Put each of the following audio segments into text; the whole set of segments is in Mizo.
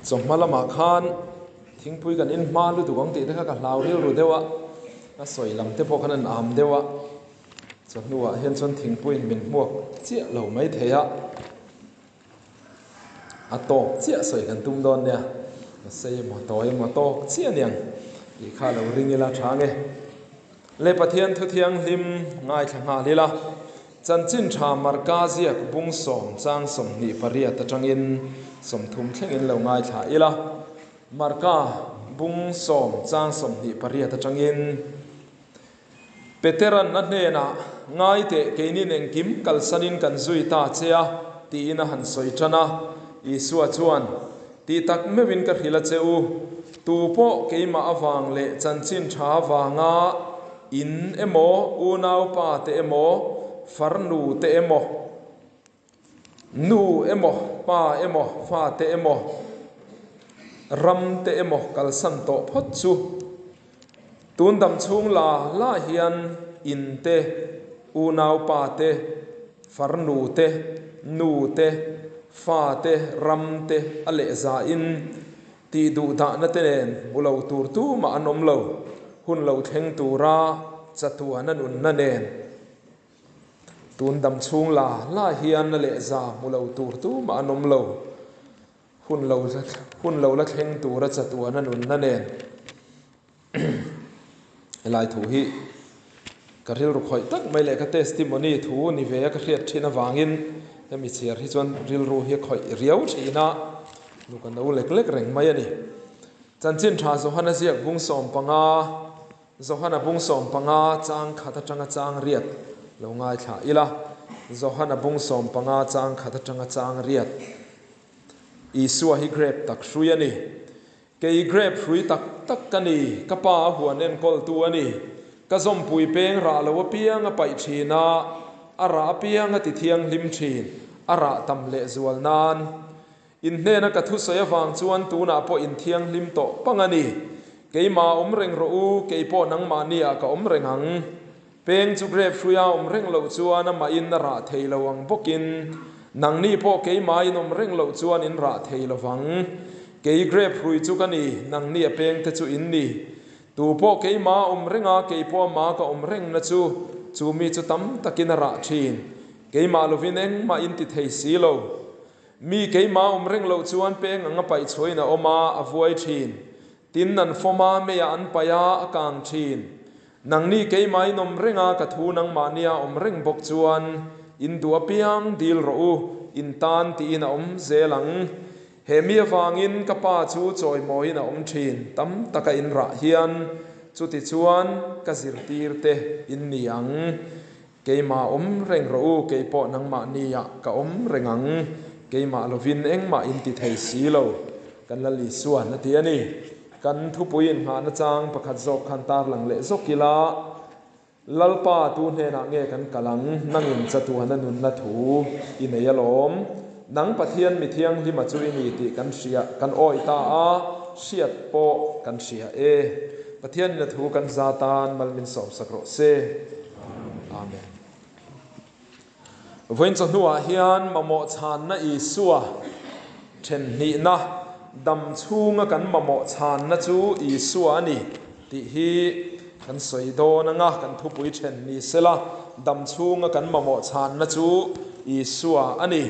Chawhma lamah khan thingpui kan in hma lutuk ang tih te kha ka hlau rilru deuh a, a sawi lam te pawh khan an am deuh a, chawhnuah hian chuan thingpuiin min hmuak chiah lo mai thei a, a tawk chiah sawi kan tum dawn nia, a sei emaw tawi emaw tawk chiah aniang tih kha lo ring ila tha nge. Le Pathian thuthianghlim ngaithla nghal ila. Chanchin tha Marka ziak bung sawm chang 28 atangin 30 thlengin lo ngaithla ila. Marka bung sawm chang 28 atangin Peteran a hnenah, Ngai teh, keinin engkim kalsanin kan zui ta che a, tiin a han sawi tan a. Isua chuan, Tih tak meuhin ka hrilh a che u, tu pawh keimah avang leh chanchin tha avanga In emaw, unaupa te emaw, farnu te emaw, nu emaw, pa emaw, fa te emaw, ram te emaw kalsan tawh phawt chu tun dam chhung la la hian in te, unaupa te, farnu te, nu te, fa te, ram te a lehzain Tih duh dahna te nen hmu lo tur tumah an awm lo, hun lo thleng tura chatuana nunna nen tun dam chhung la la hian a leh za hmu lo tur tumah an awm lo, hun lo hun lo la thleng tura chatuana nunna nen. Helai thu hi ka rilru khawih tak mai leh ka testimony thu ni ve a ka hriat thin avangin hemi chhiar hi chuan rilru hi a khawih riau thin a, nu ka no lek lek reng mai a ni. Chanchin tha Johana ziak bung 15, Johana bung 15 chang khat atanga chang riat lo ngaithla ila, Johana bung 15 chang khat atanga chang riat. Isua hi grape tak hrui a ni. Kei grape hrui tak tak ka ni, ka pa a huan enkawltu a ni. Ka zawmpui peng rah lo apiang a paih thin a, a rah apiang a ti thianghlim thin, a rah tam leh zual nan. In hnena ka thusawi avang chuan tunah pawh in thianghlim tawh pang a ni. Keimah awm reng rawh u, kei pawh nangmahniah ka awm reng ang. Peng chu grape hruia awm reng loh chuan amahin a rah thei lo ang bawkin, nangni pawh keimahin awm reng loh chuan in rah thei lo vang. Kei grape hrui chu ka ni, nangni a pengte chu in ni. Tu pawh keimah awm renga kei pawh ama ka awm rengna chu, chu mi chu tam takin a rah thin. Keimah lovin engmah in ti thei si lo. Mi keimah awm reng loh chuan peng anga paih chhuahin a awm a, a vuai thin. Tin, an fawm a, meiah an paih a, a kang thin. Nangni keimah in awm reng a, ka thu nangmahnia awm reng bawk chuan in duh apiang dil rawh u, in tan tiin a awm zel ang. He mi avangin ka pa chu chawimawiin a awm thin, tam taka in rah hian chuti chuan ka zirtir te in ni ang. Keimah awm reng rawh u, kei pawh nangmahniah ka awm reng ang, keimah lovin engmah in ti thei si lo, kan Lal Isuan a ti a ni. Kan thupui inngahna chang pakhat zawk khan tarlang leh zawk ila, Lalpa tu hnenah nge kan kal ang, nangin chatuana nunna thu i nei alawm, nang Pathian mi thianghlima chu i ni tih kan hria, kan awih ta a, hriat pawh kan hria e. Pathianin a thu kan za tan mal min sawmsak rawh se. Amen. Vawiin chawhnuah hian mamawh chhanna Isua then hnihna, dam chhunga kan mamawh chhanna chu Isua a ni tih hi kan sawi dawn anga kan thupui then ni sela, dam chhunga kan mamawh chhanna chu Isua a ni.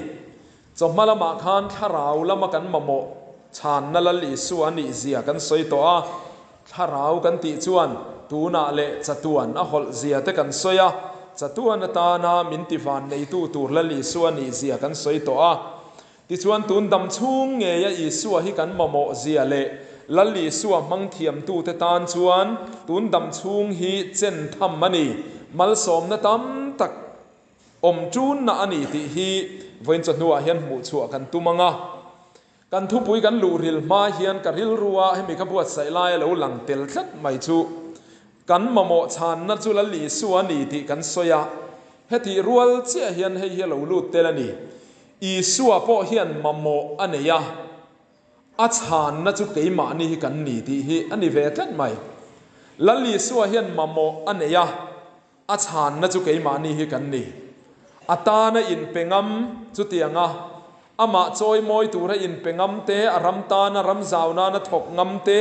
Chawhma lamah khan thlarau lama kan mamawh chhanna Lal Isua a nih zia kan sawi tawh a, thlarau kan tih chuan tunah leh chatuan a hawlh zia te kan sawi a, chatuan atana min ti van neitu tur Lal Isua a nih zia kan sawi tawh a. Tichuan tun dam chhung ngeia Isua hi kan mamawh zia leh Lal Isua hmang thiamtute tan chuan tun dam chhung hi chen tham a ni, malsawmna tam tak Awm ṭunna a ni tih hi vawiin chawhnuah hian hmuh chhuah kan tum ang a. Kan thupui kan luh ril hma hian ka rilrua hemi ka buatsaih lai a lo lang tel tlat mai chu kan mamawh chhanna chu Lal Isua a ni tih kan sawi a. Hetih rual chiah hian hei hi a lo lut tel a ni. Isua pawh hian mamawh a nei a. A chhanna chu keimahni hi kan ni tih hi a ni ve tlat mai. Lal Isua hian mamawh a nei a. A chhanna chu keimahni hi kan ni. A tana inpe ngam chutianga Amah chawimawi tura inpe ngam te, a ram tana ram zau nana thawk ngam te,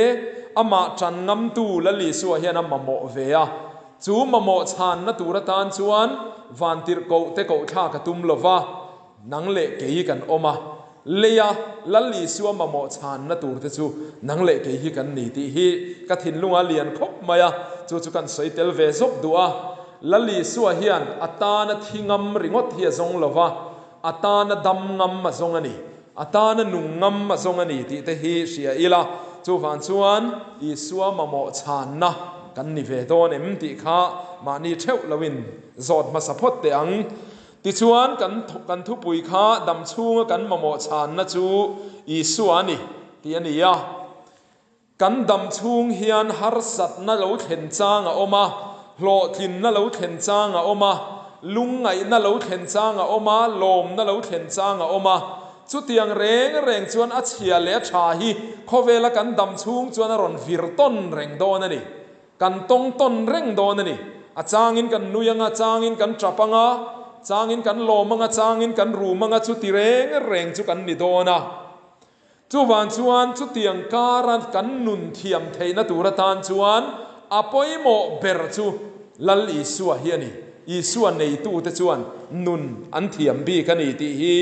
amah tan ngamtu Lal Isua hian a mamawh ve a. Chu mamawh chhanna tur atan chuan vantirhkoh te kohthlak a tum lo va, nang leh kei kan awm a. Leia Lal Isua mamawh chhanna tur te chu nang leh kei hi kan ni tih hi ka thinlunga lian khawp mai a, chu chu kan sawi tel ve zawk duh a. Lal Isua hian a tana thi ngam ringawt hi a zawng lo va, A tana dam ngam a zawng a ni, a tana nung ngam a zawng a ni tih te hi hria ila, chuvang chuan Isua mamawh chhanna kan ni ve dawn em tih kha mahni theuh loin zawt hmasa phawt teh ang. Tichuan kan kan thupui kha dam chhunga kan mamawh chhanna chu Isua a ni tih a ni a. Kan dam chhung hian harsatna lo thlen chang a awm a, hlawhtlinna lo thlen chang a awm a, lungngaihna lo thlen chang a awm a, lawmna lo thlen chang a awm a. Chutiang reng reng chuan a chhia leh a tha hi khawvela kan dam chhung chuan a rawn vir tawn reng dawn a ni. Kan tawng tawn reng dawn a ni. A changin kan nui anga, changin kan tap anga, changin kan lawm anga, changin kan rum anga, chuti reng reng chu kan ni dawn a. Chuvang chuan chutiang kara kan nun thiam theihna tur atan chuan a pawimawh ber chu Lal Isua hi a ni. Isua neitute chuan nun an thiam bik a ni tih hi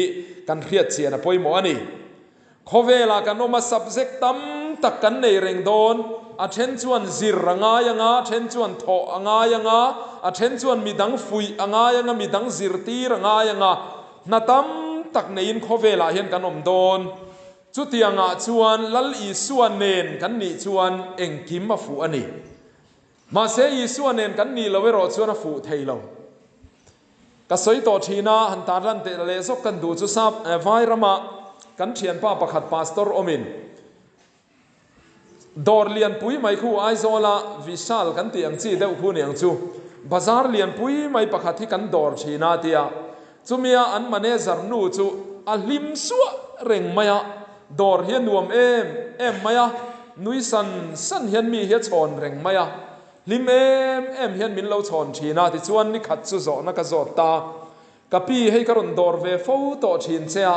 kan hriat chian a pawimawh a ni. Khawvelah kan awm a, subject tam tak kan nei reng dawn. A then chuan zir a ngai anga, a then chuan thawh a ngai anga, a then chuan midang fuih a ngai anga, midang zirtir a ngai anga, Hna tam tak neiin khawvelah hian kan awm dawn. Chutiangah chuan Lal Isua nen kan nih chuan engkim a fuh a ni. Mahse Isua nen kan nih lo erawh chuan a fuh thei lo. Ka sawi tawh thin a, han tarlan teh leh zawk kan duh chu sap vai rama kan thianpa pakhat pastor awmin Dawr lianpui mai khu Aizawla Vishal kan tih ang chi deuh khu ni ang chu. Bazar lianpui mai pakhat hi kan dawr thin a tia. Chumia an manager nu chu a hlim suah reng mai a, dawr hi a nuam em em mai a, nui san san hian mi hi a chhawn reng mai a. Hlim em em hian min lo chhawn thin a, tichuan nikhat chu zawhna ka zawt ta. Ka pi hei ka rawn dawr ve fo tawh thin che a.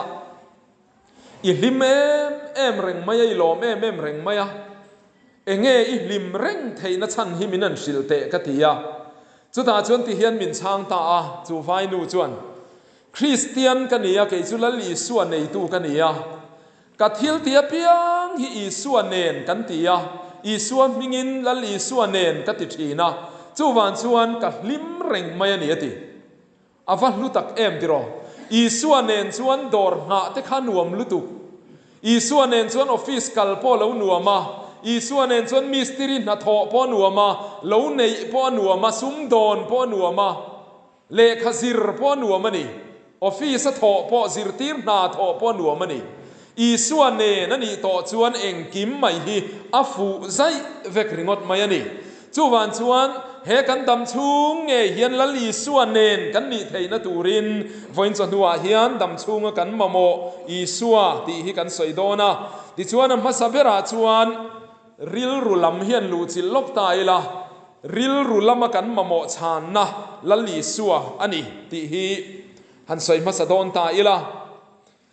I hlim em em reng mai a, i lawm em em reng mai a, enge i hlim reng theihna chhan hi min an hrilh teh ka ti a. Chutah chuan ti hian min chhang ta a, chu vainu chuan, Kristian ka ni a, kei chu Lal Isua neitu ka ni a, ka thil ti apiang hi Isua nen kan ti a, Isua hmingin Lal Isua nen ka ti thin a, chuvang chuan ka hlim reng mai a ni a ti. A va hlu tak em tiraw? Isua nen chuan dawr nghah te kha nuam lutuk. Isua nen chuan office kal pawh lo nuam a, Isua nen chuan mistiri hnathawh pawh a nuam a, lo neih pawh a nuam a, sumdawn pawh a nuam a, lehkha zir pawh a nuam a ni. Office a thawh pawh, zirtir hna thawh pawh a nuam a ni. Isua nen a nih tawh chuan engkim mai hi a fuh zaih vek ringawt mai a ni. Chuvang chuan he kan dam chhung ngei hian Lal Isua nen kan nih theihna turin vawiin chawhnuah hian dam chhunga kan mamawh Isua tih hi kan sawi dawn a. Tichuan a hmasa berah chuan rilru lam hian luhchilh lawk ta ila, rilru lama kan mamawh chhanna Lal Isua a ni tih hi han sawi hmasa dawn ta ila.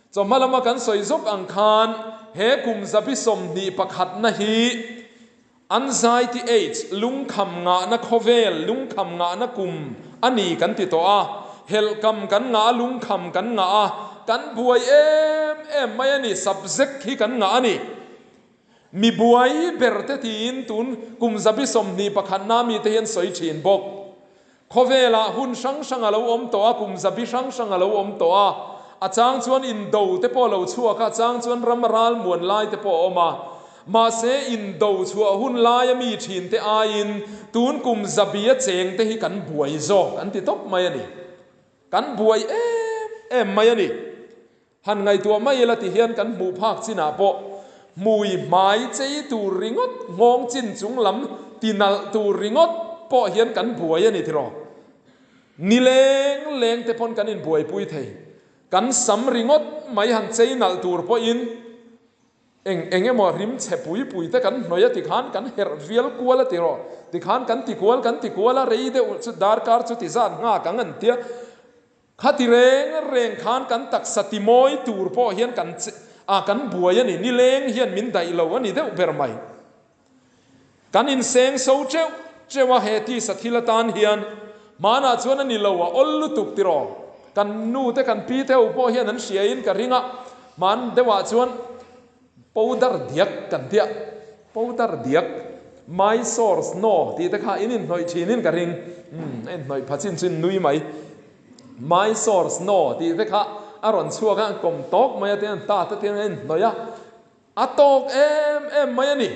Chawhma lama kan sawi zawk ang khan he kum zabi 21na hi Anxiety Age, lungkham ngahna khawvel, lungkham ngahna kum a ni kan ti tawh a. Helhkam kan ngah a, lungkham kan ngah a, kan buai em em mai a ni, subject hi kan ngah a ni. Mi buai ber te tiin tun kum zabi 21na mite hian sawi thin bawk. Khawvelah hun hrang hrang a lo awm tawh a, kum zabi hrang hrang a lo awm tawh a. A chang chuan indo te pawh a lo chhuak a, a chang chuan ram ral muan lai te pawh a awm a. Mahse, indo chhuah hun laia mi thin te aiin tun kum zabi a cheng te hi kan buai zawk an ti tawp mai a ni. Kan buai em em mai a ni. Han ngaihtuah mai ila ti hian kan hmuh phak chinah pawh hmui hmai chei tur ringawt, nghawng chin chung lam ti nalh tur ringawt pawh hian kan buai a ni tiraw? Ni leng leng te pawn kan inbuaipui thei. Kan sam ringawt mai han chei nalh tur pawhin eng eng emaw rim chhe pui pui te kan hnawih a tikhan kan herh vial kual a tiraw? Tikhan kan ti kual kan ti kual a, rei deuh chu darkar chu ti zat nghak ang an tia. Khati reng reng khan kan taksa timawi tur pawh hian kan a kan buai a ni, nileng hian min daih lo a ni deuh ber mai. Kan inseng so teuh teuh a he tisa thil atan hian hmanah chuan a ni lo a awl lutuk tiraw. Kan nu te kan pi te ho pawh hian an hria in ka ring a, hman deuhah chuan powder diak kan tia, powder diak, my source no tih te kha in inhnawih thin in ka ring, umm a inhnawih pha chin chu in nui mai. My source no tih te kha a rawn chhuak a, kawm tawk mai a tiang ta te tiang a inhnawih a. A tawk em em mai a ni.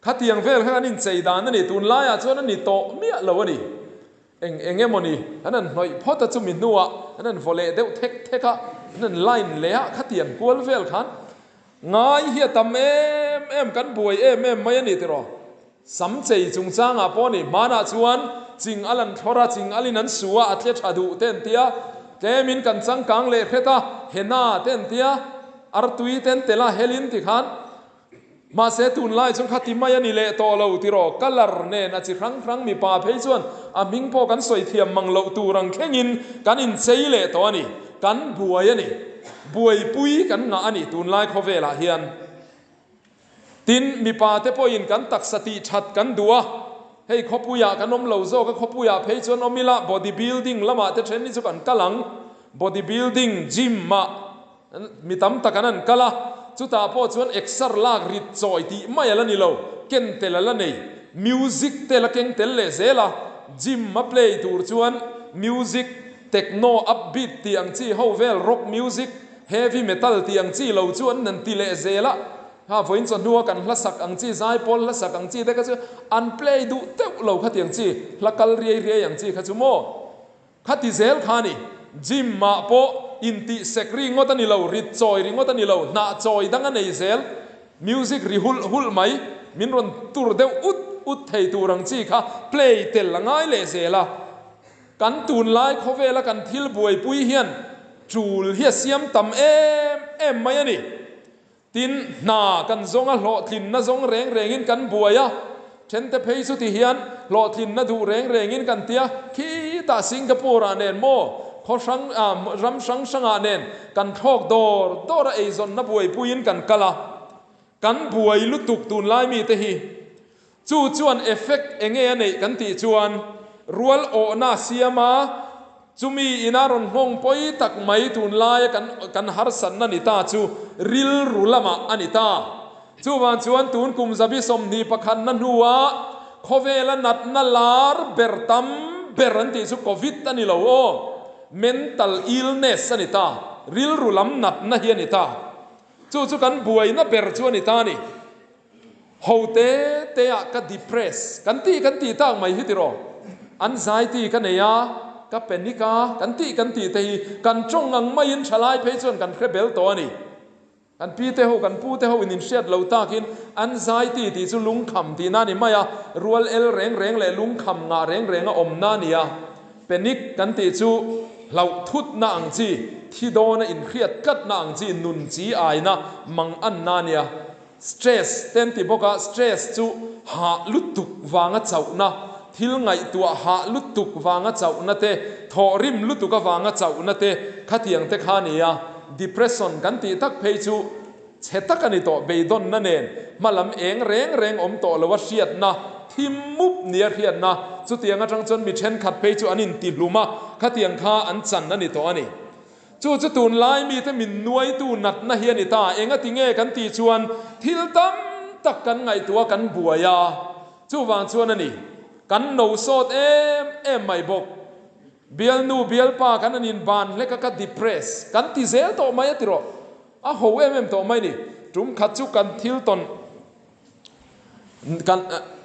Khatiang vel kha kan inchei dan a ni. Tunlaiah chuan a ni tawh miah lo a ni. Eng eng emaw ni, an han hnawih phawt a chumi hnuah an han vaw leh deuh thek thek a, an han line leh a, khatiang kual vel khan ngai hi a tam em em, kan buai em em mai a ni tiraw. Sam chei chungchangah pawh a ni. Hmanah chuan ching al an thlawr a, ching alin an su a, a tle tha duh te an tia. Tlemin kan changkang leh hret a, henna te an tia. Artui ten tel a helin ti khan mahse tunlai chuan khati mai a ni leh tawh lo tiraw colour nen a chi hrang hrang mipa phei chuan a hming pawh kan sawi thiam mang loh tur ang thlengin kan inchei leh tawh a ni kan buai a ni buaipui kan ngah a ni tunlai khawvelah hian. Tin, mipa te pawhin kan taksa tih that kan duh a, hei khawpuiah kan awm lo zawk a, khawpuiah phei chuan awm ila body building lamah te then hi chu kan kal ang, body building gym ah mi tam tak an an kal a, chutah pawh chuan exer lak rit chawi tih mai a la ni lo, ken tel a la nei, music te la keng tel leh zel a, gym a play tur chuan music, techno, upbeat tih ang chi ho vel rock music, Heavy metal tih ang chi lo chu an nan ti leh zel a, ha vawiin chawhnua kan hla sak ang chi, zaipawl hla sak ang chi te kha chu an play duh teuh lo khatiang chi, hla kal riai riai ang chi kha chu maw? Khati zel kha a ni. Gym ah pawh intih sek ri ngawt a ni lo, rit chawi ri ngawt a ni lo, hnah chawi dang a nei zel, music ri hulh hulh mai, min rawn tur deuh ut ut thei tur ang chi kha play tel a ngai leh zel a. Kan tunlai khawvela kan thil buaipui hian tul hi a siam tam em em mai a ni. Tin, hna kan zawng a, hlawhtlinna zawng reng rengin kan buai a, thente phei chu ti hian hlawhtlinna duh reng rengin kan ti a, khitah Singapore-ah nen maw, khaw hrang, ram hrang hrangah nen kan thlawk dawr dawr a, eizawnna buaipuiin kan kal a, kan buai lutuk tunlai mite hi. Chu chuan effect enge a neih kan tih chuan rual awhna a siam a, chumi ina rawn nghawng pawi tak mai tunlaia kan kan harsatna ni ta chu rilru lamah a ni ta. Chuvang chuan tun kum zabi 21na hnua khawvela natna lar ber tam ber an tih chu Covid a ni lo aw, mental illness a ni ta, rilru lam natna hi a ni ta. Chu chu kan buaina ber chu a ni ta a ni. Ho te te ah ka depress kan tih kan tih tak mai hi tiraw? Anxiety ka nei a, ka panic a kan tih kan tih te hi kan tawng ang maiin thalai phei chuan kan hre bel tawh a ni. Kan pi te ho, kan pu te ho in inhriat lo takin anxiety tih chu lungkham tihna a ni mai a, rual el reng reng leh lungkham ngah reng reng a awmna a ni a. Panic kan tih chu hlauh thutna ang chi, thi dawna inhriat tlatna ang chi, nun chi aina mang anna a nia. Stress te an ti bawk a, stress chu hah lutuk vanga chauhna, thil ngaihtuah hah lutuk vanga chauhna te, thawhrim lutuk avanga chauhna te khatiang te kha a ni a. Depression kan tih tak phei chu chhe tak a ni tawh, beidawnna nen hmalam eng reng reng awm tawh lo a hriatna, thim mup nia hriatna, chutiang atang chuan mi thenkhat phei chu an intihlum a, khatiang kha an chan a ni tawh a ni. Chu chu tunlai mite min nuaitu natna hi a ni ta. Engati nge kan tih chuan thil tam tak kan ngaihtuah kan buai a, chuvang chuan a ni. Kan no sawt em em mai bawk. Bialnu bialpa kan an inban hlek a ka depress kan ti zel tawh mai a ti rawh. A ho em em tawh mai ni. Tum khat chu kan thil tawn kan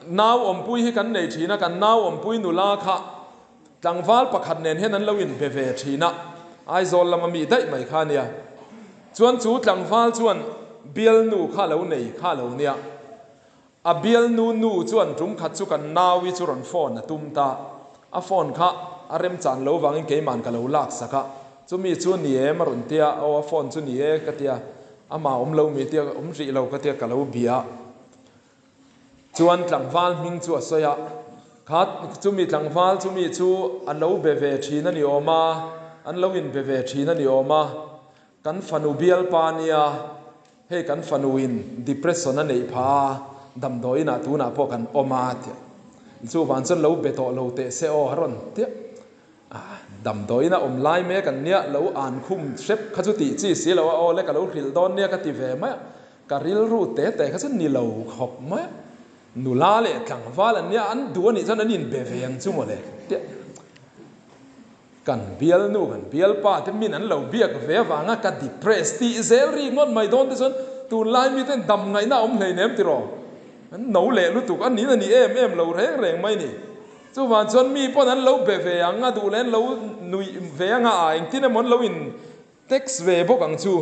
nau awmpui hi kan nei thin a, kan nau awmpui nula kha Tlangval pakhat nen hian an lo inbe ve thin a, Aizawl lama mi daih mai kha a nia. Chuan chu tlangval chuan bialnu kha a lo nei kha a lo nia. A bialnu nu chuan tum khat chu kan naui chu rawn phone a tum ta. A phone kha a remchan lo vangin keiman ka lo lak sak a, chumi chu ni em a rawn tia, aw a phone chu ni e ka tia, amah awm lo mi tia, awm rih lo ka tia ka lo bia. Chuan tlangval hming chu a sawi a, kha chumi tlangval chumi chu a lo be ve thin a ni awm a, An lo inbe ve thin a ni awm a, kan fanu bialpa nia, hei kan fanu in depression a neih phah a, damdawiin ah tunah pawh kan awm a tia. Chuvang chuan lo be tawh lo teh se aw a rawn tia. Ah, damdawiin a awm lai mek an nia, lo an khum hrep kha chu tih chi si lo a, aw le ka lo hrilh dawn nia ka ti ve mai a, ka rilru te te kha chu ni lo khawp mai a. Nula leh tlangval an nia, an duh a nih chuan an inbe ve ang chu mawle tia. Kan bialnu, kan bialpa te min an lo biak ve avanga ka depress tih zel ri ngawt mai dawn te chuan tunlai miten dam ngaihna a awm hleinem tiraw? An no leh lutuk a nin a ni em em lo reng reng mai ni. Chuvang chuan mi pawn an lo be ve ang a, duh leh an lo nuih ve anga a engtin emaw an lo in text ve bawk ang chu.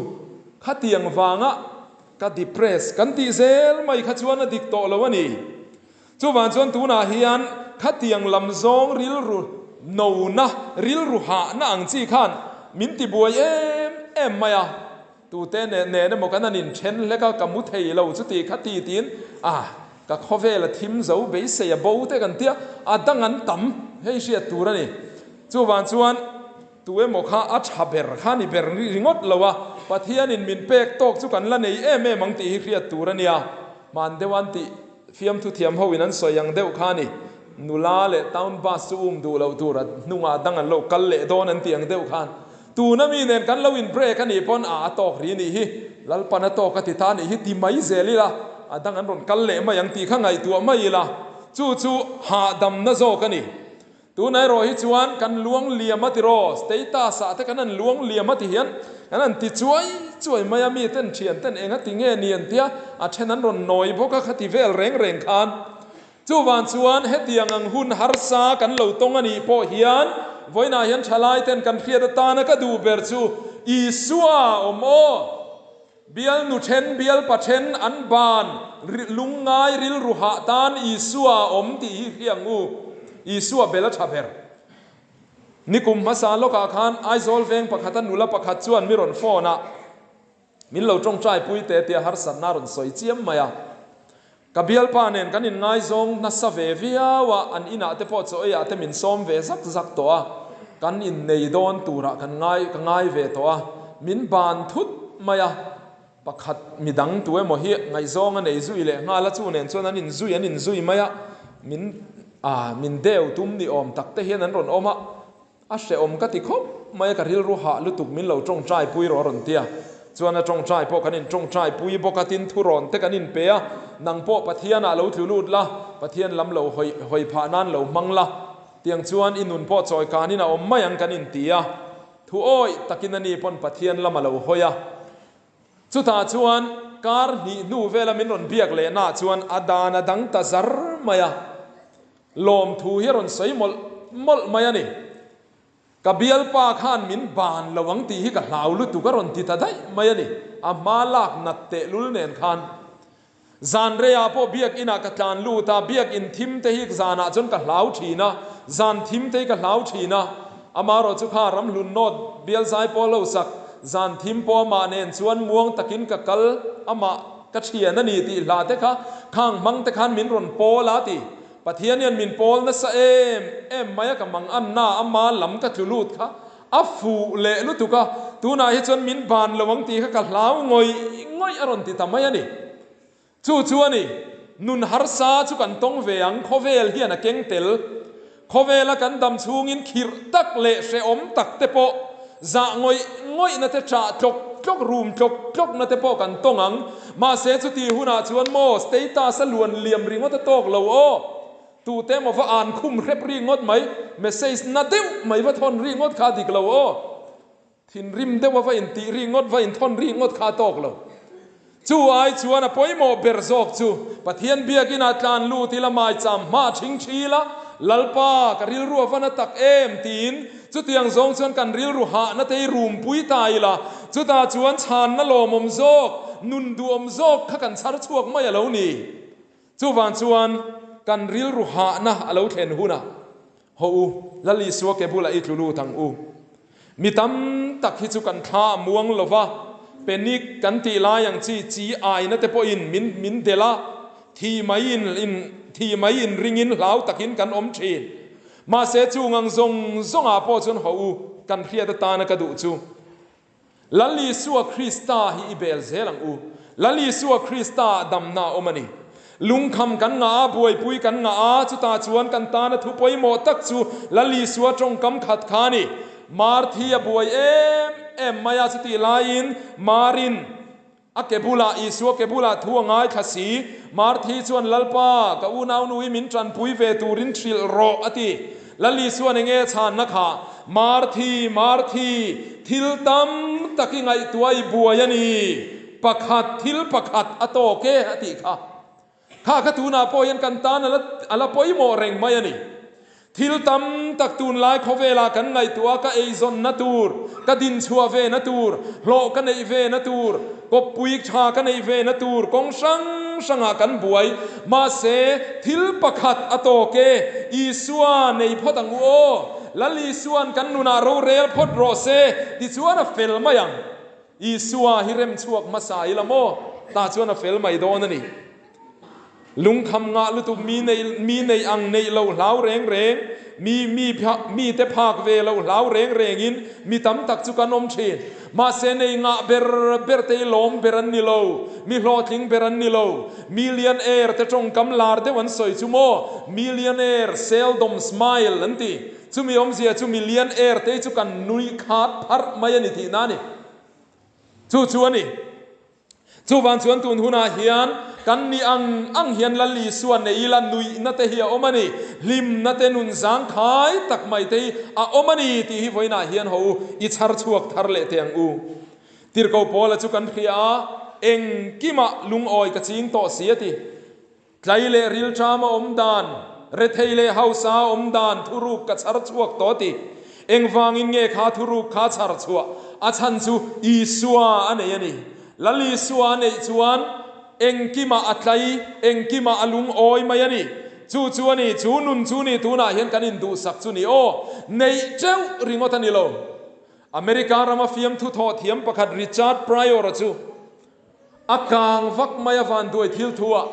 Khatiang vanga ka depress kan tih zel mai kha chuan a dik tawh lo a ni. Chuvang chuan tunah hian khatiang lam zawng rilru nona, rilru hahna ang chi khan min ti buai em em mai a. Tute nen nen emaw kan han inthen hlek a, ka mu thei lo chuti kha ti tiin ah ka khawvel a thim zo beisei a bo te kan tia, a dang an tam hei hriat tur a ni. Chuvang chuan tu emaw kha a tha ber kha ni ber ringawt lo a, Pathianin min pek tawk chu kan la nei em em ang tih hi hriat tur a nia. Hman deuh an tih fiamthu thiam ho in an sawi ang deuh kha a ni. Nula leh town bus chu um duh loh tur a hnungah dang an lo kal leh dawn an tih ang deuh khan tuna mi nen kan lo in break a nih pawn a a tawk ri nih hi, Lalpan a tawk a ti ta nih hi ti mai zel ila a dang an rawn kal leh mai ang tih kha ngaihtuah mai ila chu chu hahdamna zawk a ni. Tuna erawh hi chuan kan luang liam a tiraw, status ah te kan han luang liam a ti hian kan han ti chuai chuai mai a, mi ten thian ten eng a ti nge ni an tia, a then an rawn nawi bawk a khati vel reng reng khan. Chuvang chuan hetiang ang hun harsa kan lo tawng a nih pawh hian vawiinah hian thalai ten kan hriat atana ka duh ber chu Isua awm aw. Bial nu then, bial pa then an ban lungngai rilru hah tan Isua a awm tih hi hria ang u. Isua bel a tha ber. Nikum hmasa lawkah khan Aizawl veng pakhata nula pakhat chuan mi rawn phone a, min lo tawngtai pui teh tia harsatna a rawn sawi chiam mai a. Ka bialpa nen kan inngaizawng nasa ve viau a, an inah te pawh chaw eiah te min sawm ve zak zak tawh a, kan innei dawn turah kan ngai ka ngai ve tawh a, min ban thut mai a, pakhat midang tu emaw hi ngaihzawng a nei zui leh nghal a, chu nen chuan an inzui an inzui mai a, min ah min deu tum ni awm tak te hian an rawn awm a. A hrehawm ka ti khawp mai a, ka rilru hah lutuk min lo tawngtai pui rawh a rawn ti a. Chuan a tawngtai pawh kan intawngtai pui bawk a, tin thurawn te kan inpe a, nang pawh Pathianah lo tlu lut la, Pathian lam lo hawi hawi phah nan lo hmang la, tiang chuan i nun pawh chawi kanin a awm mai ang kan inti a. Thu awih takin ani pawn Pathian lam a lo hawi a. Chutah chuan kar hnih hnu vela min rawn biak lehnaah chuan a dan a dang ta zar mai a. Lawmthu hi a rawn sawi mawlh mawlh mai a ni. Ka bialpa khan min ban lo ang tih hi ka hlau lutuk a rawn ti ta daih mai a ni. A hma lak nat tehlul nen khan. Zan reiah pawh biakin ah ka tlan lut a, biakin thim te hi zanah chuan ka hlau thin a, zan thim te hi ka hlau thin a. Amaherawh chu kha ramhlun nawt bial zai pawh lo sak, zan thim pawh amah nen chuan muang takin ka kal, amah ka thian a ni tih hla te kha khang hmang te khan min rawn pawl a ti. Pathian hian min pawl nasa em em mai a, ka mang anna ama lam ka tlu lut kha a fuh leh lutuk a, tunah hi chuan min ban lo ang tih kha ka hlau ngawih ngawih a rawn ti ta mai a ni. Chu chu a ni, nun harsa chu kan tawng ve ang, khawvel hian a keng tel. Khawvela kan dam chhungin khirh tak leh hrehawm tak te pawh, zah ngawih ngawihna te chah tlawk tlawk, rum tlawk tlawkna te pawh kan tawng ang. Mahse chuti hunah chuan maw status a luan liam ringawt a tawk lo aw. Tute emaw va an khum hrep ri ngawt mai, message na deuh mai va thawn ri ngawt kha a dik lo aw. Thinrim deuh a va intih ri ngawt, va inthawn ri ngawt kha a tawk lo. Chu ai chuan a pawimawh ber zawk chu Pathian biakinah tlan lut ila maicham hma a thing thi ila, Lalpa, ka rilru a va na tak em? tiin chutiang zawng chuan kan rilru hahna te hi rumpui ta ila, chutah chuan chhanna lawmawm zawk, nun duhawm zawk kha kan chhar chhuak mai a lo ni. Chuvang chuan kan rilru hahna a lo thlen hunah, Haw u, Lal Isua ke bulah i tlu lut ang u. Mi tam tak hi chu kan thla a muang lo va, panic kan tih lai ang chi chi aina te pawhin min min delh a, thi mai in in thi mai in ringin hlau takin kan awm thin. Mahse chung ang zawng zawngah pawh chuan haw u. kan hriat atana ka duh chu, Lal Isua Krista hi i bel zel ang u. Lal Isua Krista ah damna a awm a ni. Lungkham kan ngah a, buaipui kan ngah a, chutah chuan kan tana thu pawimawh tak chu Lal Isua tawngkam khat kha a ni. Marthi a buai em em mai a, chutih laiin Marin a ke bulah, Isua ke bulah thu a ngaithla si. Marthi chuan, Lalpa, ka unaunu hi min tanpui ve turin hrilh rawh, a ti. Lal Isuan enge chhanna kha, Marthi, Marthi, thil tam tak i ngaihtuah i buai a ni, pakhat, thil pakhat a tawk e, a tih kha. Kha kha tunah pawh hian kan tan a la pawimawh reng mai a ni. Thil tam tak tunlai khawvelah kan ngaihtuah a, ka eizawnna tur, ka dinchhuah vena tur, hlawh ka neih vena tur, kawppui tha ka neih vena tur kawng hrang hrangah kan buai. Mahse, thil pakhat a tawk e, Isua nei phawt ang u aw, Lal Isua'n kan nunah rorel phawt rawh se, tichuan a fel mai ang. Isua hi rem chhuak hmasa ila maw? Tah chuan a fel mai dawn a ni. Lungkham ngah lutuk mi nei mi nei ang neih loh hlau reng reng, mi mi mite phak ve loh hlau reng rengin mi tam tak chu kan awm thin. Mahse nei ngah ber ber te hi lawm ber an ni lo, mi hlawhtling ber an ni lo. Millionaire te tawngkam lar deuh an sawi chu maw? Millionaire seldom smile an ti. Chumi awmzia chu million air te chu kan nui khat pharh mai a ni tihna a ni. Chu chu a ni. Chuvang chuan tun hunah hian kan ni ang ang hian Lal Isua nei ila nuihna te hi a awm a ni, hlimna te nun zangkhai tak mai te hi a awm a ni tih hi vawiinah hian haw u i chhar chhuak thar leh teh ang u. Tirhkoh Paula chu kan hria a, engkimah lungawi ka ching tawh si a ti. Tlai leh rilṭam a awm dan, rethei leh hausa a awm dan thuruk ka chhar chhuak tawh ti. Engvangin nge kha thuruk kha chhar chhuah? A chhan chu Isua a nei a ni. Lal Isua a neih chuan engkimah a tlai, engkimah a lungawi mai a ni. Chu chu a ni, chu nun chu ni tunah hian kan induhsak chu ni aw. Neih teuh ringawt a ni lo. America rama fiamthu thawh thiam pakhat Richard Pryor-a chu A kang vak mai a van duai thil thu ah.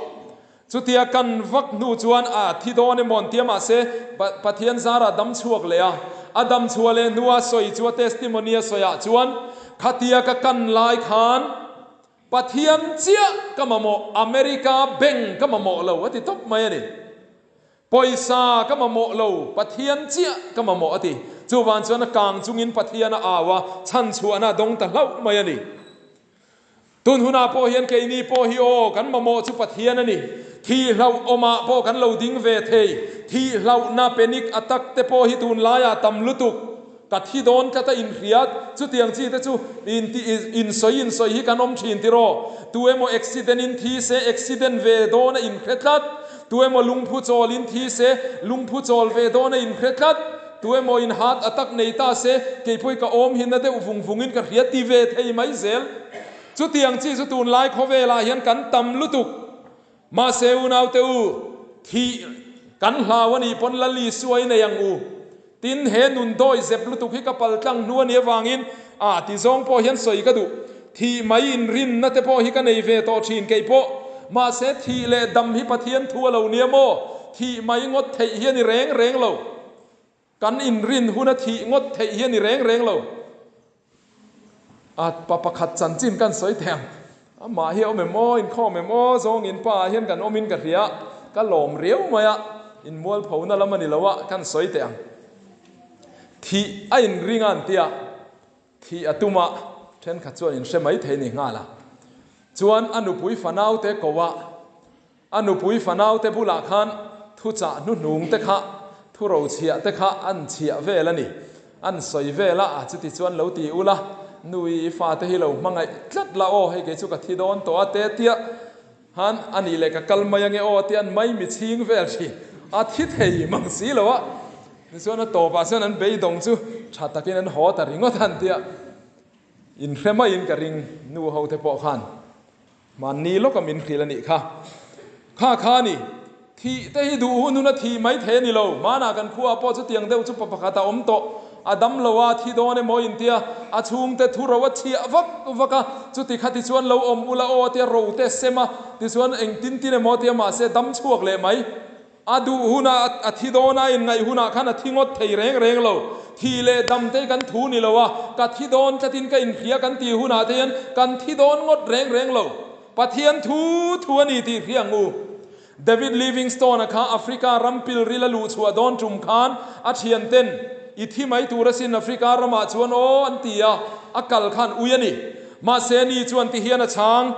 Chutia kan vak hnu chuan a thi dawn emaw an tia mahse Pathian zara dam chhuak leh a. A dam chhuah leh hnua sawi chu a testimony a sawi ah chuan khatia ka kan lai khan Pathian chiah ka mamawh America bank ka mamawh lo a ti tawp mai a ni. Pawisa ka mamawh lo, Pathian chiah ka mamawh a ti. Chuvan chuan a kang chungin Pathian a au a, chhanchhuahna a dawng ta hlauh mai a ni. Tun hunah pawh hian keini pawh hi aw, kan mamawh chu Pathian a ni. Thih hlauh awmah pawh kan lo ding ve thei. Thih hlauhna panic attack te pawh hi tunlaiah tam lutuk. Ka thi dawn tlat a inhriat, chutiang chi te chu insawi insawi hi kan awm thin tiraw? Tu emaw accident in thi se accident ve dawn a inhre tlat, tu emaw lungphu chawl in thi se lungphu chawl ve dawn a inhre tlat, tu emaw in heart attack nei ta se keipawh ka awm hi na deuh vung vung in ka hria ti ve thei mai zel. Chutiang chi chu tunlai khawvelah hian kan tam lutuk. Mahse unaute u, thih kan hlau a nih pawn Lal Isua i nei ang u. Tin, he nun dawi zep lutuk hi ka pal tlang hnu a nih avangin a ti zawng pawh hian sawi ka duh. Thih mai inrinna te pawh hi ka nei ve tawh thin kei pawh. Mahse thih leh dam hi Pathian thu a lo nia maw? Thih mai ngawt theih hi a ni reng reng lo. Kan inrin huna thih ngawt theih hi a ni reng reng lo. A pa pakhat chanchin kan sawi thei ang. Amah hi a awm em aw, inkhawm em aw, zawngin pa ah hian kan awmin ka hria, ka lawm riau mai a, inmualphona lam a ni lo a, kan sawi teh ang. Thih a inring a an tia, thih a tum a, thenkhat chuan inhre mai thei ni nghal a. Chuan a nupui fanaute ko a, A nupui fanaute bulah khan thuchah hnuhnung te kha, thu rochhiah te kha an chhiah vel a ni. An sawi vel a, a chuti chuan lo ti ula, nui i fate hi lo hmangaih tlat la aw, hei kei chu ka thi dawn tawh a te tia han a nih leh ka kal mai ange aw tia an mai mi chhing vel thin. A thi thei mang si lo a, tichuan a tawpah chuan an beidawng chu tha takin an haw ta ringawt a an tia inhre maiin ka ring nu ho te pawh khan. Mahni lawka min hrilh a nih kha. Kha kha a ni. Thih te hi duh hun hun a thih mai thei a ni lo. Hmanah kan khuaah pawh chutiang deuh chu pa pakhat a awm tawh. A dam lo a, thi dawn emaw intia a chhungte thu ro a chhiah vak vak a, chuti kha tichuan lo awm ula aw tia ro te sem a, tichuan engtin tin emaw tia mahse dam chhuak leh mai. A duh hunah a thi dawn a, inngaih hunah khan a thi ngawt thei reng reng lo. Thih leh dam te hi kan thu ni lo a, ka thi dawn tlatin ka inhria kan tih hunah te hian kan thi dawn ngawt reng reng lo. Pathian thu thu a ni tih hria ang u. David Livingstone-a kha Africa ram pilril a luhchhuah dawn tum khan a thianten, I thi mai tur asin Africa ramah chuan aw an ti a, a kal khan ui a ni. Mahse ni chuan ti hian a chhang,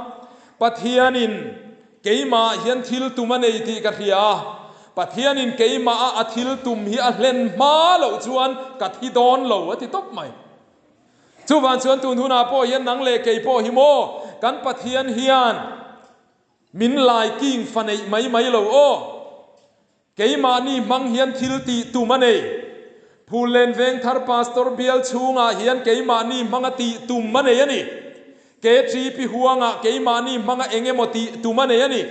Pathianin keimah hian thil tum a nei tih ka hria a, Pathianin keimaha a thil tum hi a hlen hma loh chuan ka thi dawn lo a ti tawp mai. Chuvang chuan tun hunah pawh hian nang leh kei pawh hi maw kan Pathian hian Min lai king fa neih mai mai lo aw. Keimahni hmang hian thil tih tum a nei. Phullen Vengthar Pastor bial chhungah hian keimahni hmanga tih tum a nei a ni. KTP huangah keimahni hmanga eng emaw tih tum a nei a ni.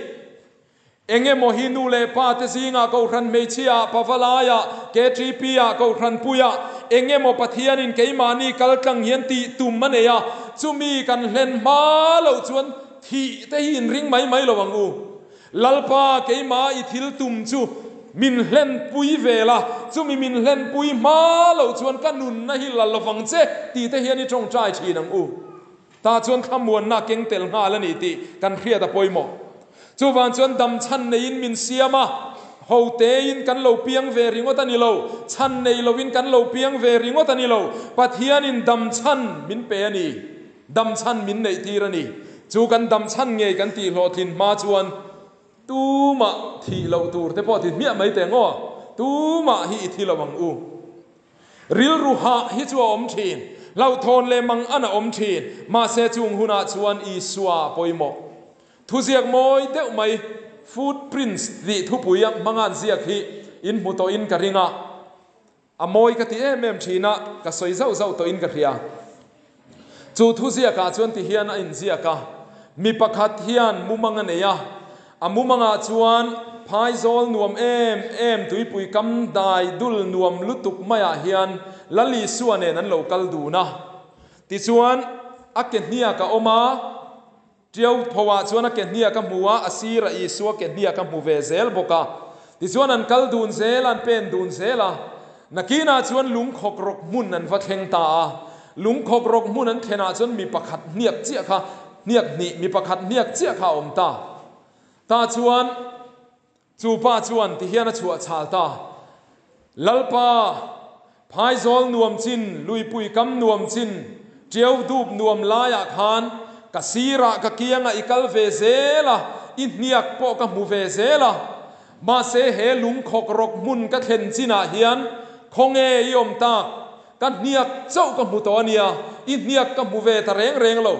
Eng emaw hi nu leh pa te zingah Kohhran hmeichhiaah, Pavalaiah, KTP-ah, Kohhranpuiah eng emaw Pathianin keimahni kaltlang hian tih tum a nei a, chumi kan hlen hma loh chuan Thih te hi inring mai mai lo ang u. Lalpa keimah i thil tum chu min hlenpui ve la, chumi min hlenpui hma loh chuan ka nunna hi la lovang che tih te hian i tawngtai thin ang u. Tah chuan thlamuanna a keng tel nghal a ni tih kan hriat a pawimawh. Chuvang chuan dam chhan neiin min siam a, ho tein kan lo piang ve ringawt a ni lo, chhan nei lovin kan lo piang ve ringawt a ni lo, Pathianin dam chhan min pe a ni. Dam chhan min neih tir a ni. Chu kan dam chhan ngei kan tih hlawhtlin hma chuan tumah thih loh tur te pawh ti hmiah mai teh ngaw. Tumah hi i thi lo ang u. Rilru hah hi chu a awm thin. Hlauhthawn leh mang an a awm thin. Mahse chung hunah chuan Isua a pawimawh. Thuziak mawi deuh mai Footprints tih thupui a hmanga an ziak hi in hmu tawhin ka ring a. A mawi ka ti em em thin a, ka sawi zauh zauh tawhin ka hria. Chu thuziakah chuan ti hian a inziak a, Mi pakhat hian mumang a nei a, a mumangah chuan phaizawl nuam em em tuipui kam dai dul nuam lutuk maiah hian Lal Isua nen an lo kal dun a. Tichuan, a ke hniak a awm a. Ṭiau phoah chuan a ke hniak a hmu a, a sirah Isua ke hniak a hmu ve zel bawk a. Tichuan an kal dun zel a, an pen dun zel a. Nakinah chuan lungkhawk rawk hmun an va thleng ta a. Lungkhawk rawk hmun an thlenah chuan mi pakhat hniak chiah kha, hniak hnih, mi pakhat hniak chiah kha a awm ta. Tah chuan Chu pa chuan ti hian a chhuah chhal ta, Lalpa, phaizawl nuam chin, luipui kam nuam chin, ṭiau dup nuam laiah khan ka sirah ka kiangah i kal ve zel a, i hniak pawh ka hmu ve zel a. Mahse he lungkhawk rawk hmun ka thlen chinah hian khawnge i awm tak? Ka hniak chauh ka hmu tawh a nia, i hniak ka hmu ve ta reng reng lo.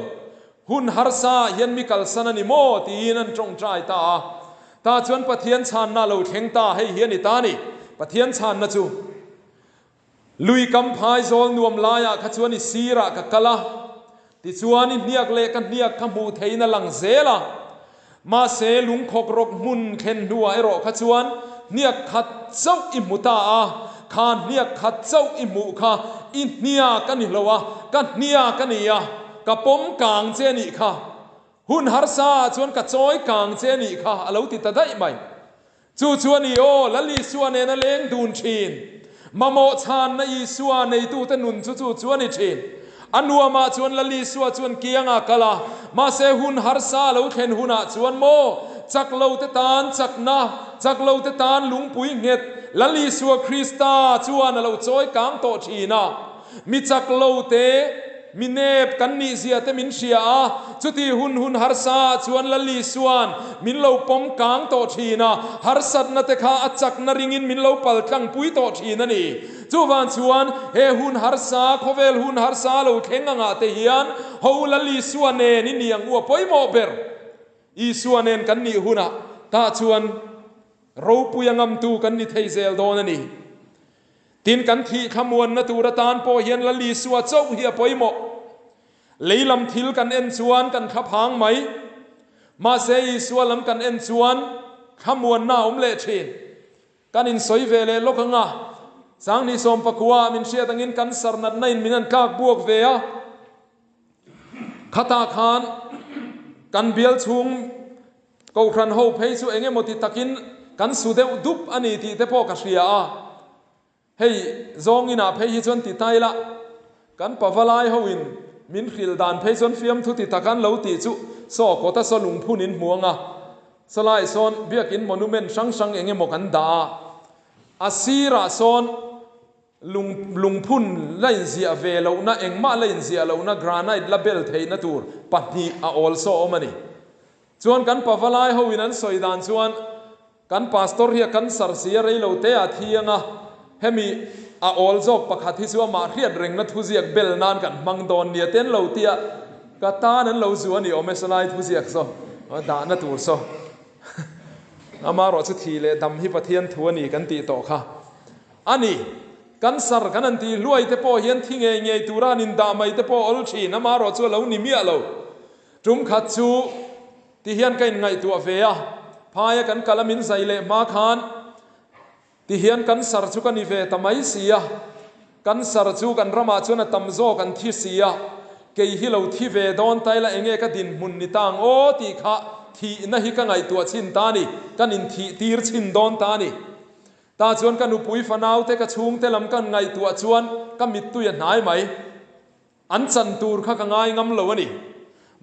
Hun harsa ah hian mi kalsan a ni maw? tiin an tawngtai ta a. Tah chuan Pathian chhanna a lo thleng ta, hei hi a ni ta a ni. Pathian chhanna chu, Lui kam phai zawl nuam laiah kha chuan i sirah ka kal a, tichuan i hniak leh ka hniak kha hmuh theihin a lang zel a. Mahse, lungkhawk rawk hmun thlen hnuah erawh kha chuan hniak khat chauh i hmu ta a, kha hniak khat chauh i hmuh kha i hniak a ni hlo a, ka hniak a ni a, ka pawm kang che a nih kha. Hun harsa ah chuan ka chawi kang che a nih kha, a lo ti ta daih mai. Chu chu a ni aw, Lal Isua nena leng dun thin. Mamawh chhanna Isua neitute nun chu chu chu a ni thin. A nuamah chuan Lal Isua chuan kiangah kal a, mahse hun harsa a lo thlen hunah chuan maw, chak lote tan chakna, chak lote tan lungpui nghet Lal Isua Krista chuan a lo chawi kang tawh thin a. Mi chak lote, mi nep kan nih zia te min hria a, chuti hun hun harsa ah chuan Lal Isua'n min lo pawm kang tawh thin a, harsatna te kha a chakna ringin min lo pal tlangpui tawh thin a ni. Chuvang chuan he hun harsa, khawvel hun harsa lo thleng angah te hian ho Lal Isua nen i ni ang u a pawimawh ber. Isua nen kan nih hunah tah chuan ropui a ngamtu kan ni thei zel dawn a ni. Tin, kan thih thlamuanna tur atan pawh hian Lal Isua chauh hi a pawimawh. Lei lam thil kan en chuan kan thlaphang mai. Mahse, Isua lam kan en chuan thlamuanna a awm leh thin. Kan insawi ve leh lawk anga Sanghnih sawmpakua ah min hriat angin cancer natna in min an tlak buak ve a. Khatah khan kan bial chhung Kohhran ho phei chu eng emaw ti takin kan su deuh dup a ni tih te pawh ka hria a. Hei zawng inah phei hi chuan ti ta ila, kan pavalai ho in min hrilh dan phei chuan fiamthu ti tak an lo tih chu saw kawta saw lungphun in hmu ang a, sawlai sawn biakin monument hrang hrang eng emaw kan dah a, a sirah sawn lung lungphun la inziah ve lohna engmah la inziah lohna granite la bel theihna tur pahnih a awl saw awm a ni. Chuan kan pavalai ho in an sawi dan chuan Kan pastor hi a cancer si a rei lo te a thi anga, hemi a awl zawk pakhat hi chu amah hriat rengna thuziak bel nan kan hmang dawn nia te an lo tia, ka tan an lo zu a ni awm e sawlai thuziak saw dahna tur saw amarawh chu thi leh dam hi Pathian thu a ni kan tih tawh kha a ni. Cancer kan han tih hluai te pawh hian thi ngei ngei tura an indah mai te pawh awl thin, amarawh chu a lo ni miah lo. Tum khat chu. Ti hian ka inngaihtuah ve a, phaia kan kal a min zai leh hma khan ti hian cancer chu ka ni ve ta mai si a, cancer chu kan ramah chuan a tam zawk an thi si a, kei hi lo thi ve dawn ta ila enge ka dinhmun ni ta ang aw tih kha thihna hi ka ngaihtuah chhin ta a ni, kan inthih tir chhin dawn ta a ni. Tah chuan ka nupui fanaute ka chhungte lam kan ngaihtuah chuan ka mittui a hnai mai. An chan tur kha ka ngai ngam lo a ni.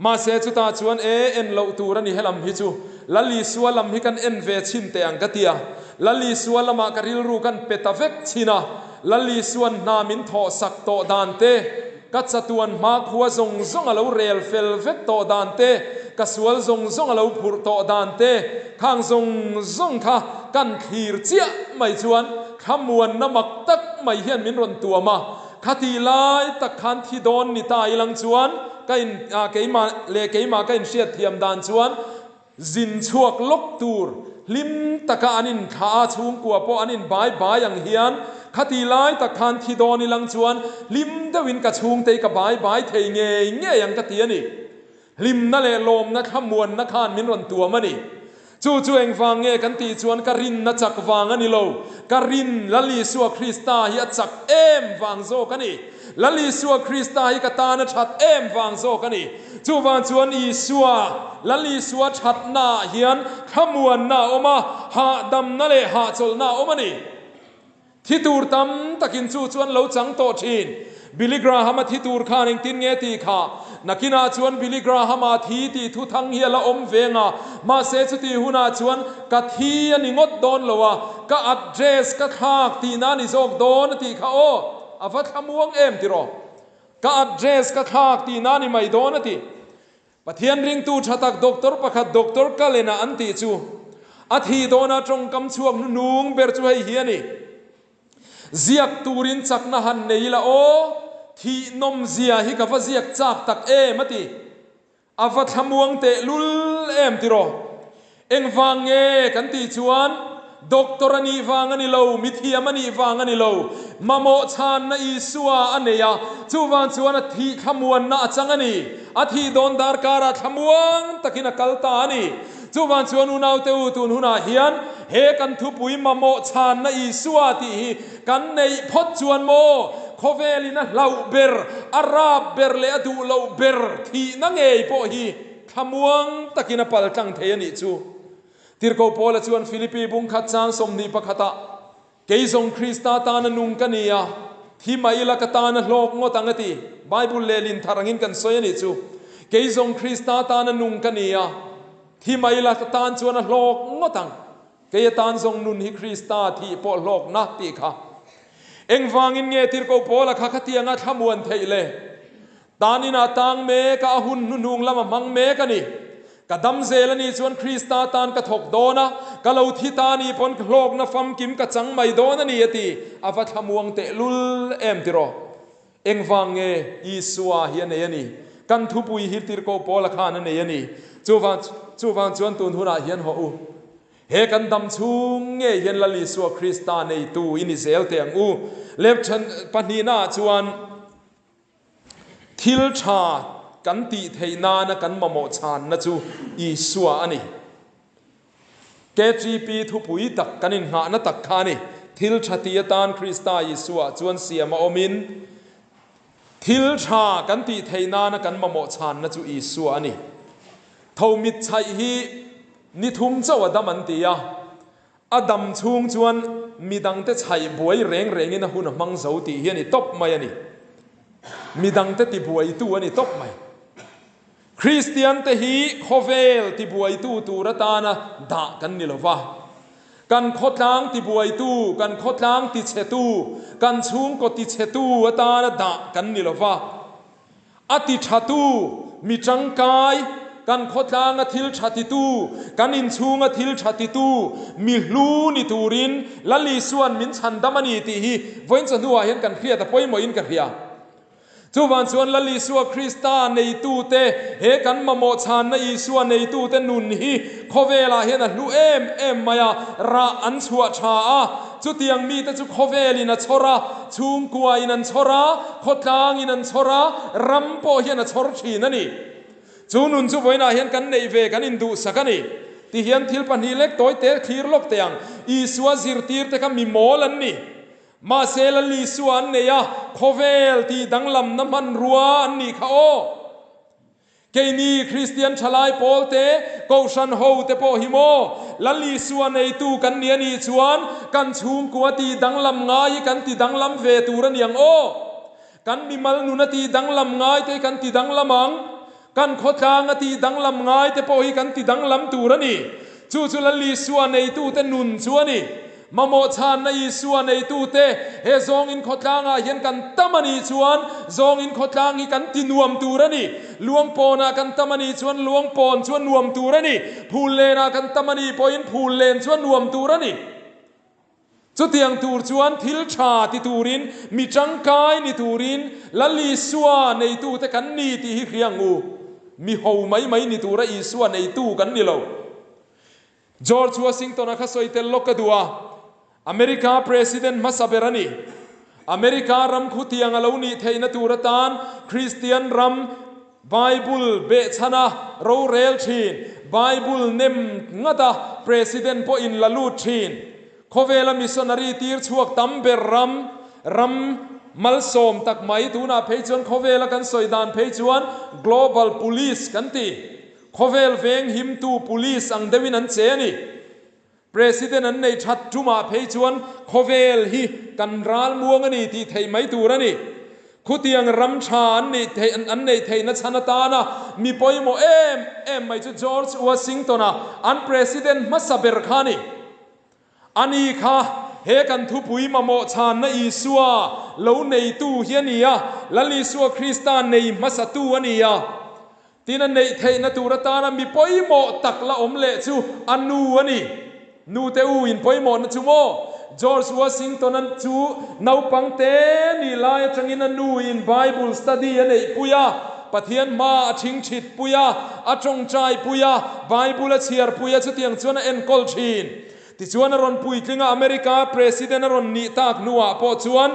Mahse chutah chuan e, en loh tur a ni helam hi chu. Lal Isua lam hi kan en ve chhin teh ang ka ti a. Lal Isua lamah ka rilru kan pe ta vek chhin a. Lal Isua'n hna min thawh sak tawh dan te, ka chatuan hmakhua zawng zawng a lo rel fel vek tawh dan te, ka sual zawng zawng a lo phurh tawh dan te, khang zawng zawng kha kan thlir chiah mai chuan thlamuanna mak tak mai hian min rawn tuam a. Khati lai tak khan thi dawn ni ta ilang chuan ka in keimah leh keimah ka inhriat thiam dan chuan zin chhuak lawk tur hlim taka an inthlah a, chhungkua pawh an in bai bai ang hian khati lai tak khan thi dawn ilang chuan hlim deuhin ka chhungte hi ka bai bai thei ngei ngei ang ka ti a ni. Hlimna leh lawmna thlamuanna khan min rawn tuam a ni. Chu chu engvang nge kan tih chuan ka rinna chak vang a ni lo. Ka rin Lal Isua Krista hi a chak em vang zawk a ni. Lal Isua Krista hi ka tan a that em vang zawk a ni. Chuvang chuan Isua, Lal Isua thatnaah hian thlamuanna a awm a, hahdamna leh hahchawlhna a awm a ni. Thi tur tam takin chu chuan lo chang tawh thin. Billy Graham-a thi tur khan engtin nge tih kha? Nakinah chuan Billy Graham-a thi tih thu thang hi a la awm veng a, mahse chuti hunah chuan ka thi a ni ngawt dawn lo a, ka address ka thlak tihna a ni zawk dawn a tih kha aw, a va thlamuang em tiraw? Ka address ka thlak tihna a ni mai dawn a ti. Pathian ringtu tha tak doctor pakhat Doctor Cullen-a an tih chu a thih dawna tawngkam chhuak hnuhnung ber chu hei hi a ni, Ziak turin chakna han nei ila aw, thih nawmzia hi ka va ziak chak tak em a ti. A va thlamuang tehlul em tiraw? Engvang nge kan tih chuan Doctor a nih vang a ni lo, mithiam a nih vang a ni lo. Mamawh chhanna Isua a nei a, chuvang chuan a thih thlamuanna a chang a ni. A thih dawn darkarah thlamuang takin a kal ta a ni. Chuvang chuan unaute u, tun hunah hian he kan thupui mamawh chhanna Isua tih hi kan neih phawt chuan maw khawvelin a hlauh ber, a rap ber leh a duh loh ber thihna ngei pawh hi Thlamuang takin a pal tlang thei a nih chu. Tirhkoh Paula chuan Philippi bungkhat chang 21 ah, Kei zawng Krista tana nung ka ni a, thi mah ila ka tana hlawk ngawt ang a ti. Bible lehlin thar angin kan sawi a nih chu. Kei zawng Krista tana nung ka ni a, thi mah ila ka tan chuan a hlawk ngawt ang. Kei atan zawng nun hi Krista thih pawh hlawkna tih kha. Engvangin nge Tirhkoh Paula kha khatianga thlamuan theih le? Tan inah tang mek a, a hun hnuhnung lam a hmang mek a ni. Ka dam zel a nih chuan Krista tan ka thawk dawn a, ka lo thi ta nih pawn hlawkna famkim ka chang mai dawn a ni a ti. A va thlamuang tehlul em tiraw? Engvang nge Isua hi a nei a ni? Kan thupui hi Tirhkoh Paula khan a nei a ni. Chuvang chuvang chuan tun hunah hian hawh u. He kan dam chhung ngei hian Lal Isua Krista neitu i ni zel teh ang u. Lepthen pahnihnaah chuan. Thil tha kan tih theih nana kan mamawh chhanna chu Isua a ni. KTP thupui tak kan innghahna tak kha a ni. Thil tha ti atan Krista Isua chuan siam a awmin, thil tha kan tih theih nana kan mamawh chhanna chu Isua a ni. Tho mit chhaih hi ni thum chauh a dam an ti a. A dam chhung chuan midangte chhaih buai reng rengin a hun a hmang zo tih hi a ni tawp mai a ni. Midangte tibuaitu a ni tawp mai. Kristiante hi khawvel tibuaitu tur atana dah kan ni lo va. Kan khawtlang tibuaitu, kan khawtlang tichhetu, kan chhungkaw tichhetu atana dah kan ni lo va. A ti thatu, mi tangkai, kan khawtlanga thil tha titu, kan inchhunga thil tha titu, mi hlu ni turin Lal Isua'n min chhandam a ni tih hi vawiin chawhnuah hian kan hriat a pawimawhin ka hria. Chuvang chuan Lal Isua Krista neitute, he kan mamawh chhanna Isua neitute nun hi khawvelah hian a hlu em em mai a, rah an chhuah tha a, Chutiang mite chu khawvelin a chhawr a, chhungkuain an chhawr a, khawtlangin an chhawr a, ram pawh hian a chhawr thin a ni. Chu nun chu vawiinah hian kan neih ve kan induhsak a ni. Tihian thil pahnih lek tawi te thlir lawk teh ang. Isua zirtirte kha mi mawl an ni. Mahse Lal Isua an nei a, khawvel tih danglamna hmanrua an nih kha aw. Keini Kristian thalai pawl te, Kohhran ho te pawh hi maw, Lal Isua neitu kan ni a nih chuan kan chhungkua tih danglam ngai hi kan ti danglam ve tur a ni ang aw. Kan mimal nuna tih danglam ngai te hi kan ti danglam ang. Kan khawtlanga tih danglam ngai te pawh hi kan ti danglam tur a ni. Chu chu Lal Isua neitute nun chu a ni. Mamawh chhanna Isua neitute he zawngin khawtlangah hian kan tam a nih chuan zawngin khawtlang hi kan ti nuam tur a ni. Luangpawnah kan tam a nih chuan luangpawn chu a nuam tur a ni. Phul lenah kan tam a nih pawhin phul len chu a nuam tur a ni. Chutiang tur chuan thil tha ti turin, mi tangkai ni turin Lal Isua neitute kan ni tih hi hria ang u. Mi ho mai mai ni tura Isua neitu kan ni lo. George Washington-a kha sawi tel lawk ka duh a, America President hmasa ber a ni. America ram khutiang a lo nih theihna tur atan Kristian ram Bible behchhana rorel thin, Bible nem ngata President pawhin la lut thin. Khawvela missionary tir chhuak tam ber ram, ram malsawm tak mai tunah phei chuan khawvela kan sawi dan phei chuan Global Police kan ti. Khawvel veng himtu police ang deuhin an che a ni. President an nei that tumah phei chuan khawvel hi kan ral muang a ni tih theih mai tur a ni. Khutiang ram tha an nih theih an neih theihna chhan atana mi pawimawh em em mai chu George Washington-a an president hmasa ber kha a ni. Ani kha he kan thupui mamawh chhanna Isua lo neitu hi a ni a, Lal Isua Krista nei hmasatu a ni a. Tin a neih theihna tur atana mi pawimawh tak la awm leh chu a nu a ni. Nu te u in pawimawhna chu maw? George Washington-a chu naupang te ni lai atangin a nu in Bible study a neih pui a, Pathian hma a thingthit pui a, a tawngtai pui a, Bible a chhiar pui a, chutiang chuan a enkawl thin. Tichuan a rawn puitling a, America President a rawn nih tak hnuah pawh chuan,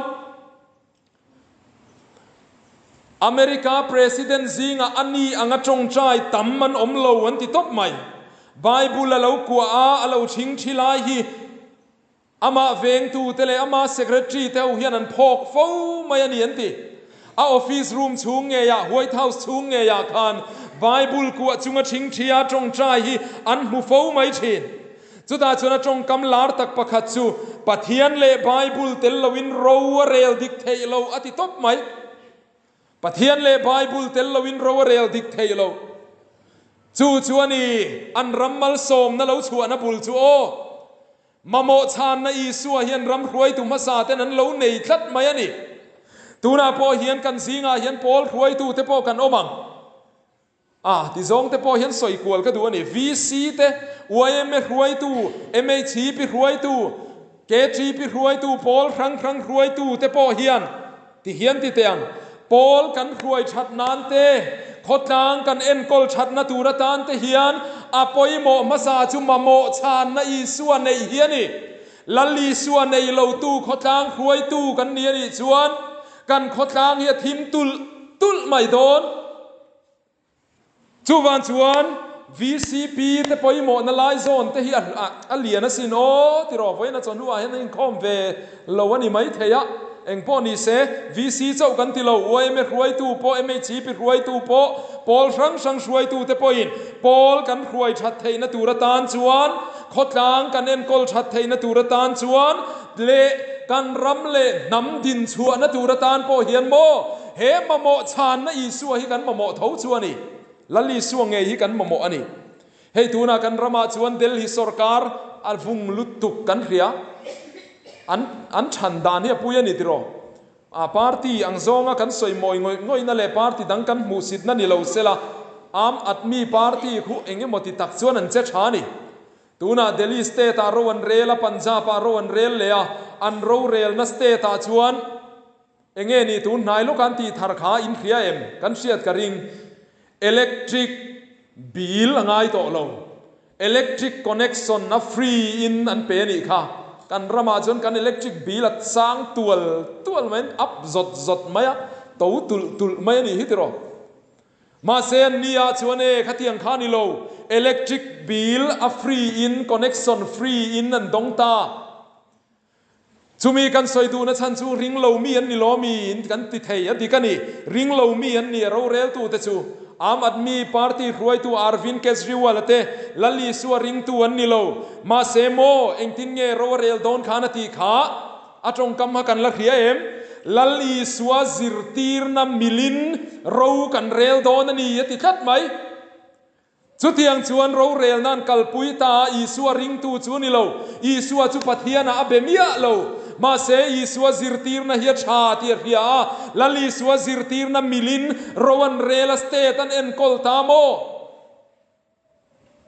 America President zingah a ni anga tawngtai tam an awm lo an ti tawp mai. Bible a lo kuah a, a lo thing thi lai hi amah vengtute leh ama secretary te ho hian an phawk fo mai a ni an ti. A office room chhung ngeiah, White House chhung ngeiah khan Bible kuah chunga thing thia tawngtai hi an hmu fo mai thin. Chutah chuan a tawngkam lar tak pakhat chu, Pathian leh Bible tel loin ro a rel dik theih lo a ti tawp mai. Pathian leh Bible tel loin ro a rel dik theih lo. Chu chu a ni, an ram malsawmna lo chhuahna bul chu aw. Mamawh chhanna Isua hian ram hruaitu hmasa ten an lo nei tlat mai a ni. Tunah pawh hian kan zingah hian pawl hruaitute pawh kan awm ang. A ti zawng te pawh hian sawi kual ka duh a ni. VC te, yma hruaitu, MHP hruaitu, KTP hruaitu, pawl hrang hrang hruaitu te pawh hian ti hian ti teh ang. Pawl kan hruai that nan te, khawtlang kan enkawl thatna tur atan te hian a pawimawh hmasa chu mamawh chhanna Isua neih hi a ni. Lal Isua nei lotu khawtlang hruaitu kan ni a nih chuan kan khawtlang hi a thim tulh tulh mai dawn. Chuvang chuan vcp te pawimawhna lai zawn te hi a lian asin aw tiraw vawiin a chawhnuah hian an inkhawm ve lo a ni maithei a. Engpawh ni se, VC chauh kan ti lo, yma hruaitu pawh, MHP hruaitu pawh, pawl hrang hrang hruaitute pawhin pawl kan hruai that theihna tur atan chuan, khawtlang kan enkawl that theihna tur atan chuan leh kan ram leh hnam din chhuahna tur atan pawh hian maw he mamawh chhanna Isua hi kan mamawh tho chu a ni. Lal Isua ngei hi kan mamawh a ni. Hei tunah kan ramah chuan Delhi sorkar a vung lutuk kan hria. An an chhan dan hi a pui a ni tiraw? A party ang zawnga kan sawi mawi ngawih ngawihna leh party dang kan hmuhsitna ni lo sela, Aam Aadmi Party khu eng emaw ti tak chuan an che tha a ni. Tunah Delhi state ah ro an rel a, Punjab ah ro an rel leh a, an rorelna state ah chuan Enge ni tun hnai lawk an tih thar kha in hria em? Kan hriat ka ring. Electric bill a ngai tawh lo. Electric connection a free in an pe a nih kha. Kan ramah chuan kan electric bill a chang tual tual mai, up zawt zawt mai a, to tulh tulh mai a nih hi tiraw. Mahse an ni ah chuan e khatiang kha a ni lo. Electric bill a free in, connection free in an dawng ta. Chumi kan sawi duhna chhan chu ring lo mi an ni lo mi in kan ti thei a dik a ni. Ring lo mi an ni a roreltute chu Aam Aadmi Party hruaitu Arvind Kejriwal a te Lal Isua ringtu an ni lo. Mahse maw engtin nge ro a rel dawn khan a tih kha a tawngkam kha kan la hria em? Lal Isua zirtirna milin ro kan rel dawn a ni a ti tlat mai. Chutiang chuan rorelna an kalpui ta a, Isua ringtu chu ni lo. Isua chu Pathianah a be miah lo. Mahse, Isua zirtirna hi a tha tih a hria a, Lal Isua zirtirna milin ro an rel a, state an enkawl ta maw?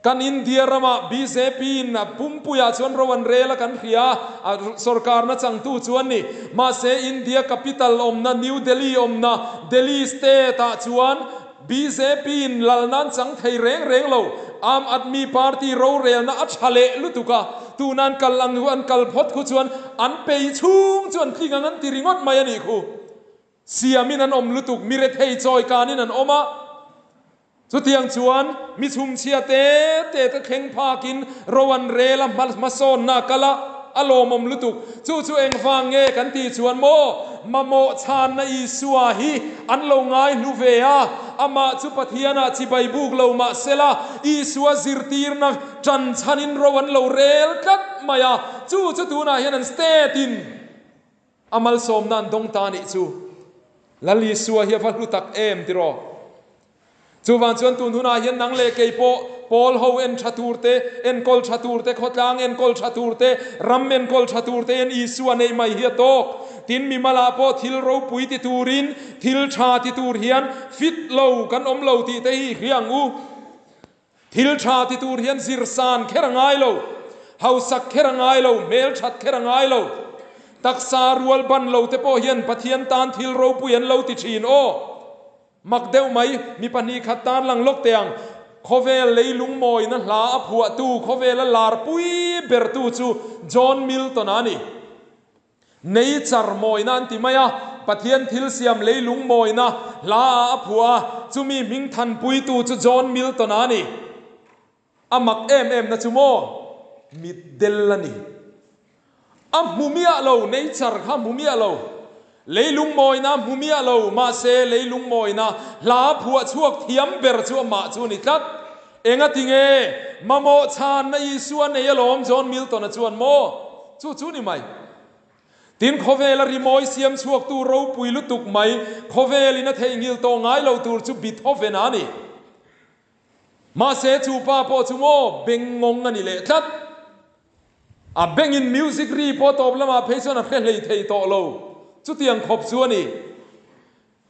Kan India ramah bjp in a pumpuiah chuan ro an rel a kan hria a, sorkarna changtu chu an ni. Mahse, India capital awmna New Delhi awmna Delhi state ah chuan Bjp in lal nan chang thei reng reng lo. Aam Aadmi Party rorelna a tha leh lutuk a, tuna an kal ang an kal phawt khu chuan an pei chhung chu an tling ang an ti ringawt mai a nih khu. Siamin an awm lutuk, mi rethei chawi kanin an awm a. Chutiang chuan mi chhumchhia te te te thleng phakin ro an rel a, hmasawnna a kal a, a lawmawm lutuk. Chu chu engvang nge kan tih chuan maw mamawh chhanna Isua hi an lo ngai hlu ve a, amah chu Pathianah chibai buk lo mah sela, Isua zirtirna tan chhanin ro an lo rel tlat mai a, chu chu tunah hian an state in a malsawmna an dawng ta nih chu. Lal Isua hi a va hlu tak em tiraw? Chuvang chuan tun hunah hian nang leh kei pawh pawl ho en tha tur te, enkawl tha tur te, khawtlang enkawl tha tur te, ram enkawl tha tur te hian Isua neih mai hi a tawk. Tin, mimalah pawh thil ropui ti turin, thil tha ti tur hian fit lo kan awm lo tih te hi i hria ang u. Thil tha ti tur hian zirsan kher a ngai lo, hausak kher a ngai lo, hmelthat kher a ngai lo. Taksa rual ban lo te pawh hian Pathian tan thil ropui an lo ti thin aw. Mak deuh mai, mi 2 khat tan lang lawk teh ang. Khawvel leilung mawina hla a phuahtu, khawvela lar pui bertu chu John Milton a ni. Nature mawina an ti mai a, Pathian thil siam leilung mawina hla ah a phuah a, chumi hming thanpuitu chu John Milton a ni. A mak em em na chu maw? Mitdel a ni. A hmu miah lo, nature kha hmu miah lo. Leilung mawina hmu miah lo, mahse leilung mawina hla phuah chhuak thiam ber chu amah chu a ni tlat. Engati nge mamawh chhanna Isua nei alawm John Milton-a chuan maw? Chu chu ni mai. Tin, khawvela rimawi siam chhuaktu ropui lutuk mai, khawvelin a theihnghilh tawh ngai lo tur chu Beethoven-a a ni. Mahse chu pa pawh chu maw bengngawng a ni leh tlat. A bengin music ri pawh tawp lamah phei chuan a hre hlei thei tawh lo. Chutiang khawp chu a ni.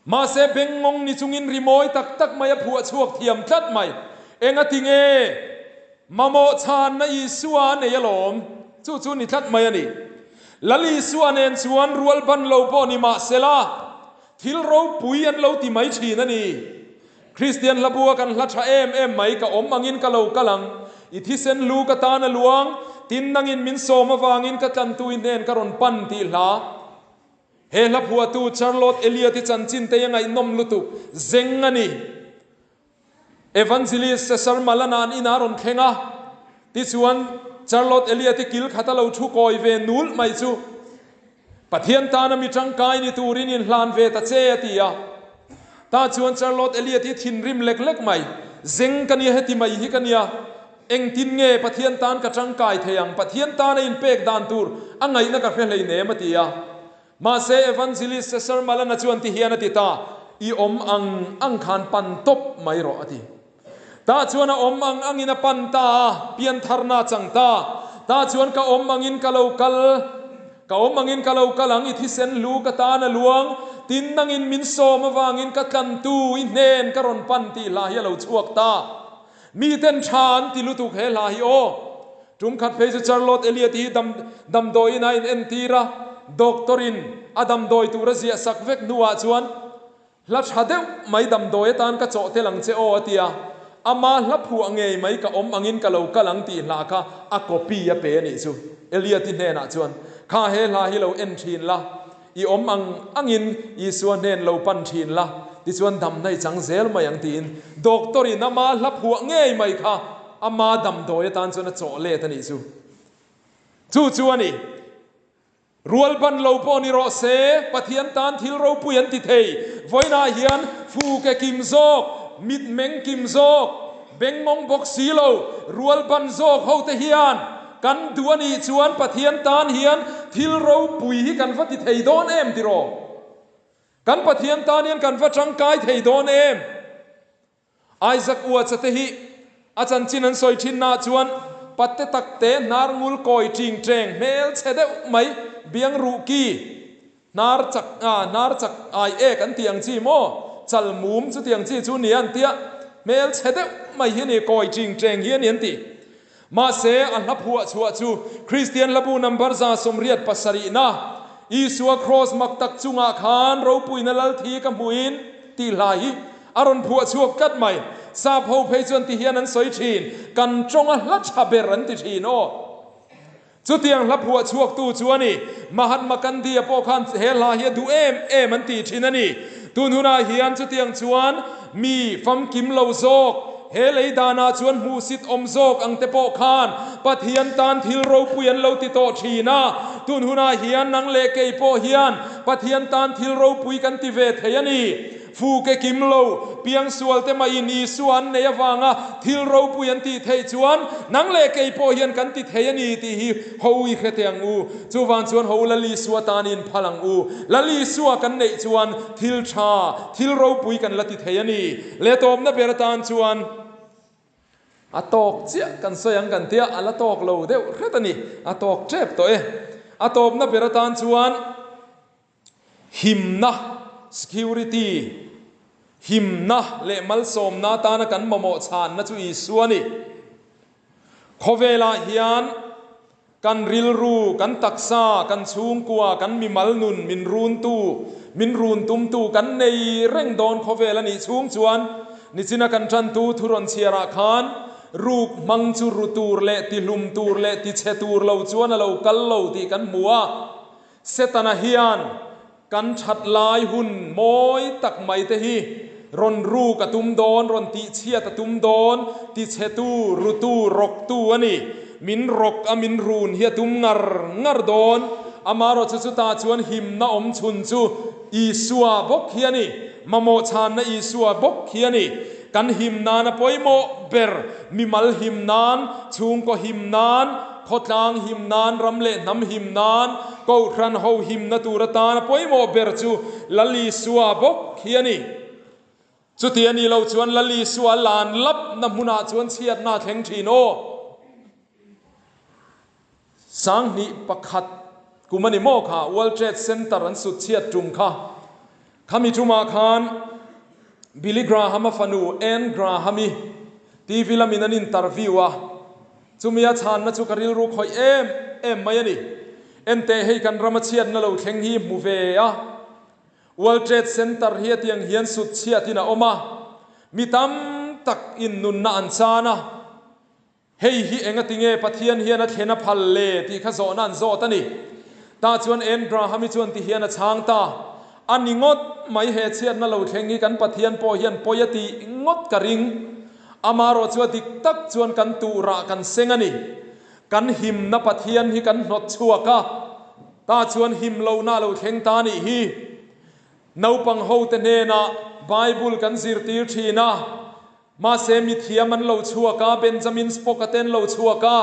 Mahse bengngawng ni chungin ri mawi tak tak mai a phuah chhuak thiam tlat mai. Engati nge mamawh chhanna Isua a nei alawm? Chu chu ni tlat mai a ni. Lal Isua nen chuan rual ban lo pawh ni mahsela thil ropui an lo ti mai thin a ni. Kristian hlabua kan hla tha em em mai, ka awm angin ka lo kal ang, i thisen hlu ka tan a luang, tin nangin min sawm avangin ka tlantui hnen ka rawn pan tih hla. He hla phuahtu Charlotte Elliott i chanchin te hi a ngaihnawm lutuk zeng a ni. Evangelist Cesar Malana an inah a rawn thleng a, tichuan Charlotte Elliott i kil khat a lo thu kawi ve nulh mai chu. Pathian tana mi tangkai ni turin inhlan ve ta che, a ti a. Tah chuan Charlotte Elliot hi thinrim lek lek mai, Zeng ka nia, heti mai hi ka nia. Engtin nge Pathian tan ka tangkai thei ang? Pathian tana inpek dan tur a ngaihna ka hre hleinem, a ti a. Mahse Evangelist Cesar Malana chuan ti hian a ti ta, I awm ang ang khan pan tawp mai rawh, a ti. Tah chuan a awm ang angin a pan ta a, piantharna a chang ta. Tah chuan ka awm angin ka lo kal, ka awm angin ka lo kal ang, i thisen lu ka tan a luang, tin nangin min sawm avangin ka tlantu i hnen ka rawn pan tih hla hi a lo chhuak ta. Miten tha an ti lutuk he hla hi aw. Tum khat phei chu Charlotte Elliot hi dam damdawiin a inentir a, doctor in a damdawi tur a ziah sak vek hnuah chuan, Hla tha deuh mai damdawi atan ka chawh tel ang che aw a ti a, ama hla phuah ngei mai ka awm angin ka lo kal ang tih hla kha a copy a pe a nih chu. Eliati hnenah chuan, Kha he hla hi lo en thin la, i awm ang angin Isua hnen lo pan thin la, tichuan damna i chang zel mai ang tiin doctor in ama hla phuah ngei mai kha ama damdawi atan chuan a chawh let a nih chu. Chu chu a ni. Rual ban lo pawh ni rawh se, Pathian tan thil ropui an ti thei. Vawiinah hian fu ke kim zawk, mit meng kim zawk, beng mawng bawk si lo, rual ban zawk ho te hian kan duh a nih chuan Pathian tan hian thil ropui hi kan va ti thei dawn em tiraw? Kan Pathian tan hian kan va tangkai thei dawn em? Isaac Uacha te hi a chanchin an sawi thin naah chuan patte tak te hnar ngul kawi ting teng hmel chhe deuh mai biang ruh ki hnar chak a hnar chak ai ek an tih ang chi maw chal mum chuti ang chi chu nia an tia hmel chhe deuh mai hi a ni kawi ting teng hi a ni an ti. Mahse a hla phuah chhuah chu Kristian hlabu number 87 na Isua Kraws mak tak chungah khan ropuina lal thi ka hmuin tih hla hi a rawn phuah chhuak tlat mai. Sap ho phei chuan ti hian an sawi thin, kan tawnga hla tha ber an ti thin aw. Chutiang hla phuah chhuaktu chu a ni. Mahatma Gandhi-a pawh khan he hla hi a duh em em an ti thin a ni. Tun hunah hian chutiang chuan mi famkim lo zawk, he lei danah chuan hmuhsit awm zawk ang te pawh khan Pathian tan thil ropui an lo ti tawh thin a. Tun hunah hian nang leh kei pawh hian Pathian tan thil ropui kan ti ve thei a ni. Fu ke kim lo, piangsual te mah in Isua an nei avanga thil ropui an tih theih chuan nang leh kei pawh hian kan ti thei a ni tih hi ho i hre teh ang u. Chuvang chuan ho Lal Isua tan in phal ang u. Lal Isua kan neih chuan thil tha, thil ropui kan la ti thei a ni. Leh tawpna ber atan chuan a tawk chiah kan sawi ang kan tia, a la tawk lo deuh hret a ni. A tawk tep tawh e. A tawpna ber atan chuan. Himna, security, Himna leh malsawmna atana kan mamawh chhanna chu Isua a ni. Khawvelah hian kan rilru, kan taksa, kan chhungkua, kan mimal nun min runtu, min run tumtu kan nei reng dawn khawvel a nih chhung chuan nichina kan tantu thu rawn chhiarah khan ruk hmang chu ru tur leh tihlum tur leh tichhe tur lo chuan a lo kal lo tih kan hmu a. Setana hian kan that lai hun mawi tak mai te hi rawn ruk a tum dawn, rawn tihchhiat a tum dawn, tichhetu, rutu, rawktu a ni. Min rawk a min run hi a tum ngar ngar dawn. Amaherawhchu chutah chuan himna awm chhun chu Isua bawk hi a ni. Mamawh chhanna Isua bawk hi a ni. Kan him nan a pawimawh ber, mimal him nan, chhungkaw him nan, khawtlang him nan, ram leh hnam him nan, kohhran ho himna tur atan a pawimawh ber chu Lal Isua bawk hi a ni. Chuti a nih loh chuan Lal Isua lan lapna hmunah chuan chhiatna a thleng thin aw. 2001 kum a ni maw kha World Trade Center an sut chhiat tum kha. Khami tumah khan Billy Graham-a fanu Anne Graham-i TV lamin an interview a, chumi a chhanna chu ka rilru khawih em em mai a ni. Enteh hei kan rama chhiatna lo thleng hi hmu ve a, World Trade Center hi hetiang hian sut chhiatin a awm a, mi tam tak in nunna an chan a, Hei hi engati nge Pathian hian a thlen a phal le tih kha zawhna an zawt a ni. Tah chuan Anne Graham-i chuan ti hian a chhang ta, A ni ngawt mai he chhiatna lo thleng hi kan Pathian pawh hian pawi a tih ngawt ka ring. Amaherawh chu a dik tak chuan kan tuhrah kan seng a ni. Kan himna Pathian hi kan hnawt chhuak a. Tah chuan him lohna a lo thleng ta nih hi. Naupang hote hnenah Bible kan zirtir thin a, mahse mithiam an lo chhuak a, Benjamin Spock-a te an lo chhuak a.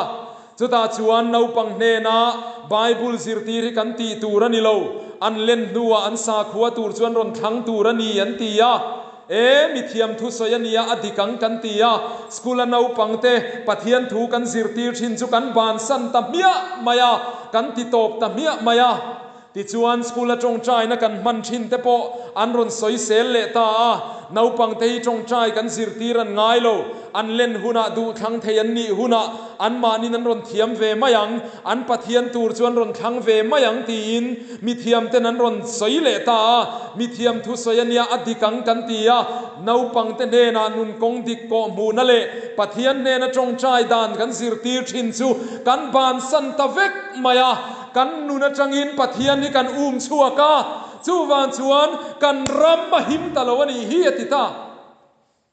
Chutah chuan naupang hnena Bible zirtir hi kan tih tur a ni lo, an len hnuah an sakhua tur chu an rawn thlang tur a ni an ti a. E, mithiam thusawi a nia, a dik ang kan ti a. School-a naupangte Pathian thu kan zirtir thin chu kan bansan ta hmiah mai a, kan ti tawp ta hmiah mai a. Tichuan, school-a tawngtaina kan hman thin te pawh an rawn sawi sel leh ta a, naupangte hi tawngtai kan zirtir an ngai lo, an len hunah duh thlang thei an nih hunah anmahnin an rawn thiam ve mai ang, an Pathian tur chu an rawn thlang ve mai ang tiin mithiamten an rawn sawi leh ta a, mithiam thusawi a nia a dik ang kan ti a, naupangte hnenah nun kawng dik kawh hmuhna leh Pathian hnena tawngtai dan kan zirtir thin chu kan bansan ta vek mai a. Kan nun atangin Pathian hi kan um chhuak a, chuvang chuan kan ram a him ta lo a nih hi a ti ta.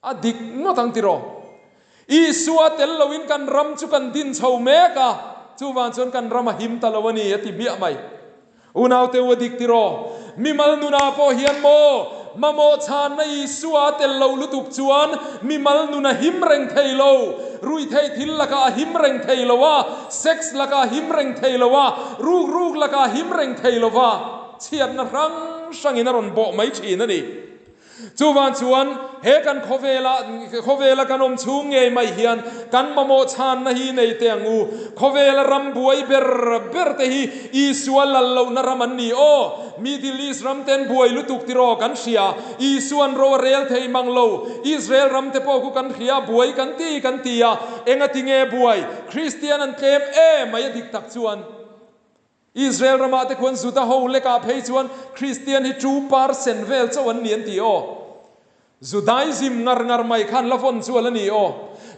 A dik ngawt ang tiraw? Isua tel loin kan ram chu kan din chho mek a, chuvang chuan kan ram a him ta lo a ni a ti hmiah mai. Unaute u a dik tiraw? Mimal nunah pawh hian maw mamawh chhanna Isua a tel lo lutuk chuan mimal nun a him reng thei lo. Ruihtheih thil lakah a him reng thei lo a, sex lakah a him reng thei lo a, ruk ruk lakah a him reng thei lo va, chhiatna hrang hrangin a rawn bawh mai thin a ni. Chuvang chuan he kan khawvela khawvela kan awm chhung ngei mai hian kan mamawh chhanna hi nei teh ang u. Khawvela ram buai ber ber te hi Isua lal lohna ram an ni aw. Middle East ram ten buai lutuk tiraw kan hria. Isua'n ro a rel thei mang lo. Israel ram te pawh khu kan hria buai kan ti kan ti a. Engati nge buai? Kristian an tlem em mai a dik tak chuan. Israel ramah te khuan Juda ho lekah phei chuan Kristian hi 2% vel chauh an ni an ti aw. Judaism ngar ngar mai khan la vawn chu a la ni aw.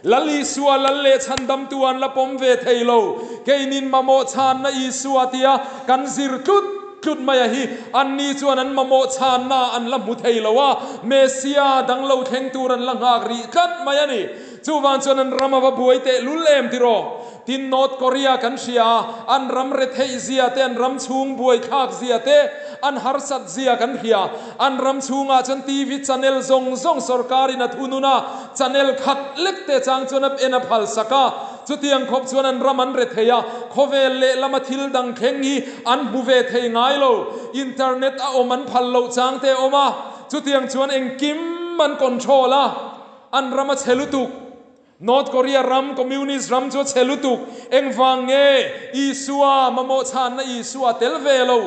Lal Isua lal leh chhandamtu an la pawm ve thei lo. Keinin mamawh chhanna Isua tia kan zir tlut tlut mai a hi anni chuan an mamawh chhanna an la hmu thei lo a, Messia dang lo thleng tur an la nghak rih tlat mai a ni. Chuvang chuan an ram a va buai teh lul em tiraw? Tin, North Korea kan hria a, an ram retheih zia te, an ram chhung buaithlak zia te, an harsat zia kan hria. An ram chhungah chuan TV channel zawng zawng sorkarin a thunun a, channel khat lek te chang chuan a en a phal sak a. Chutiang khawp chuan an ram an rethei a, khawvel lehlama thil dang thleng hi an hmu ve thei ngai lo. Internet a awm an phal loh chang te a awm a, chutiang chuan engkim an control a, an ram a chhe lutuk. North Korea ram Communist ram chu a chhe lutuk. Engvang nge Isua mamawh chhanna Isua a tel ve lo?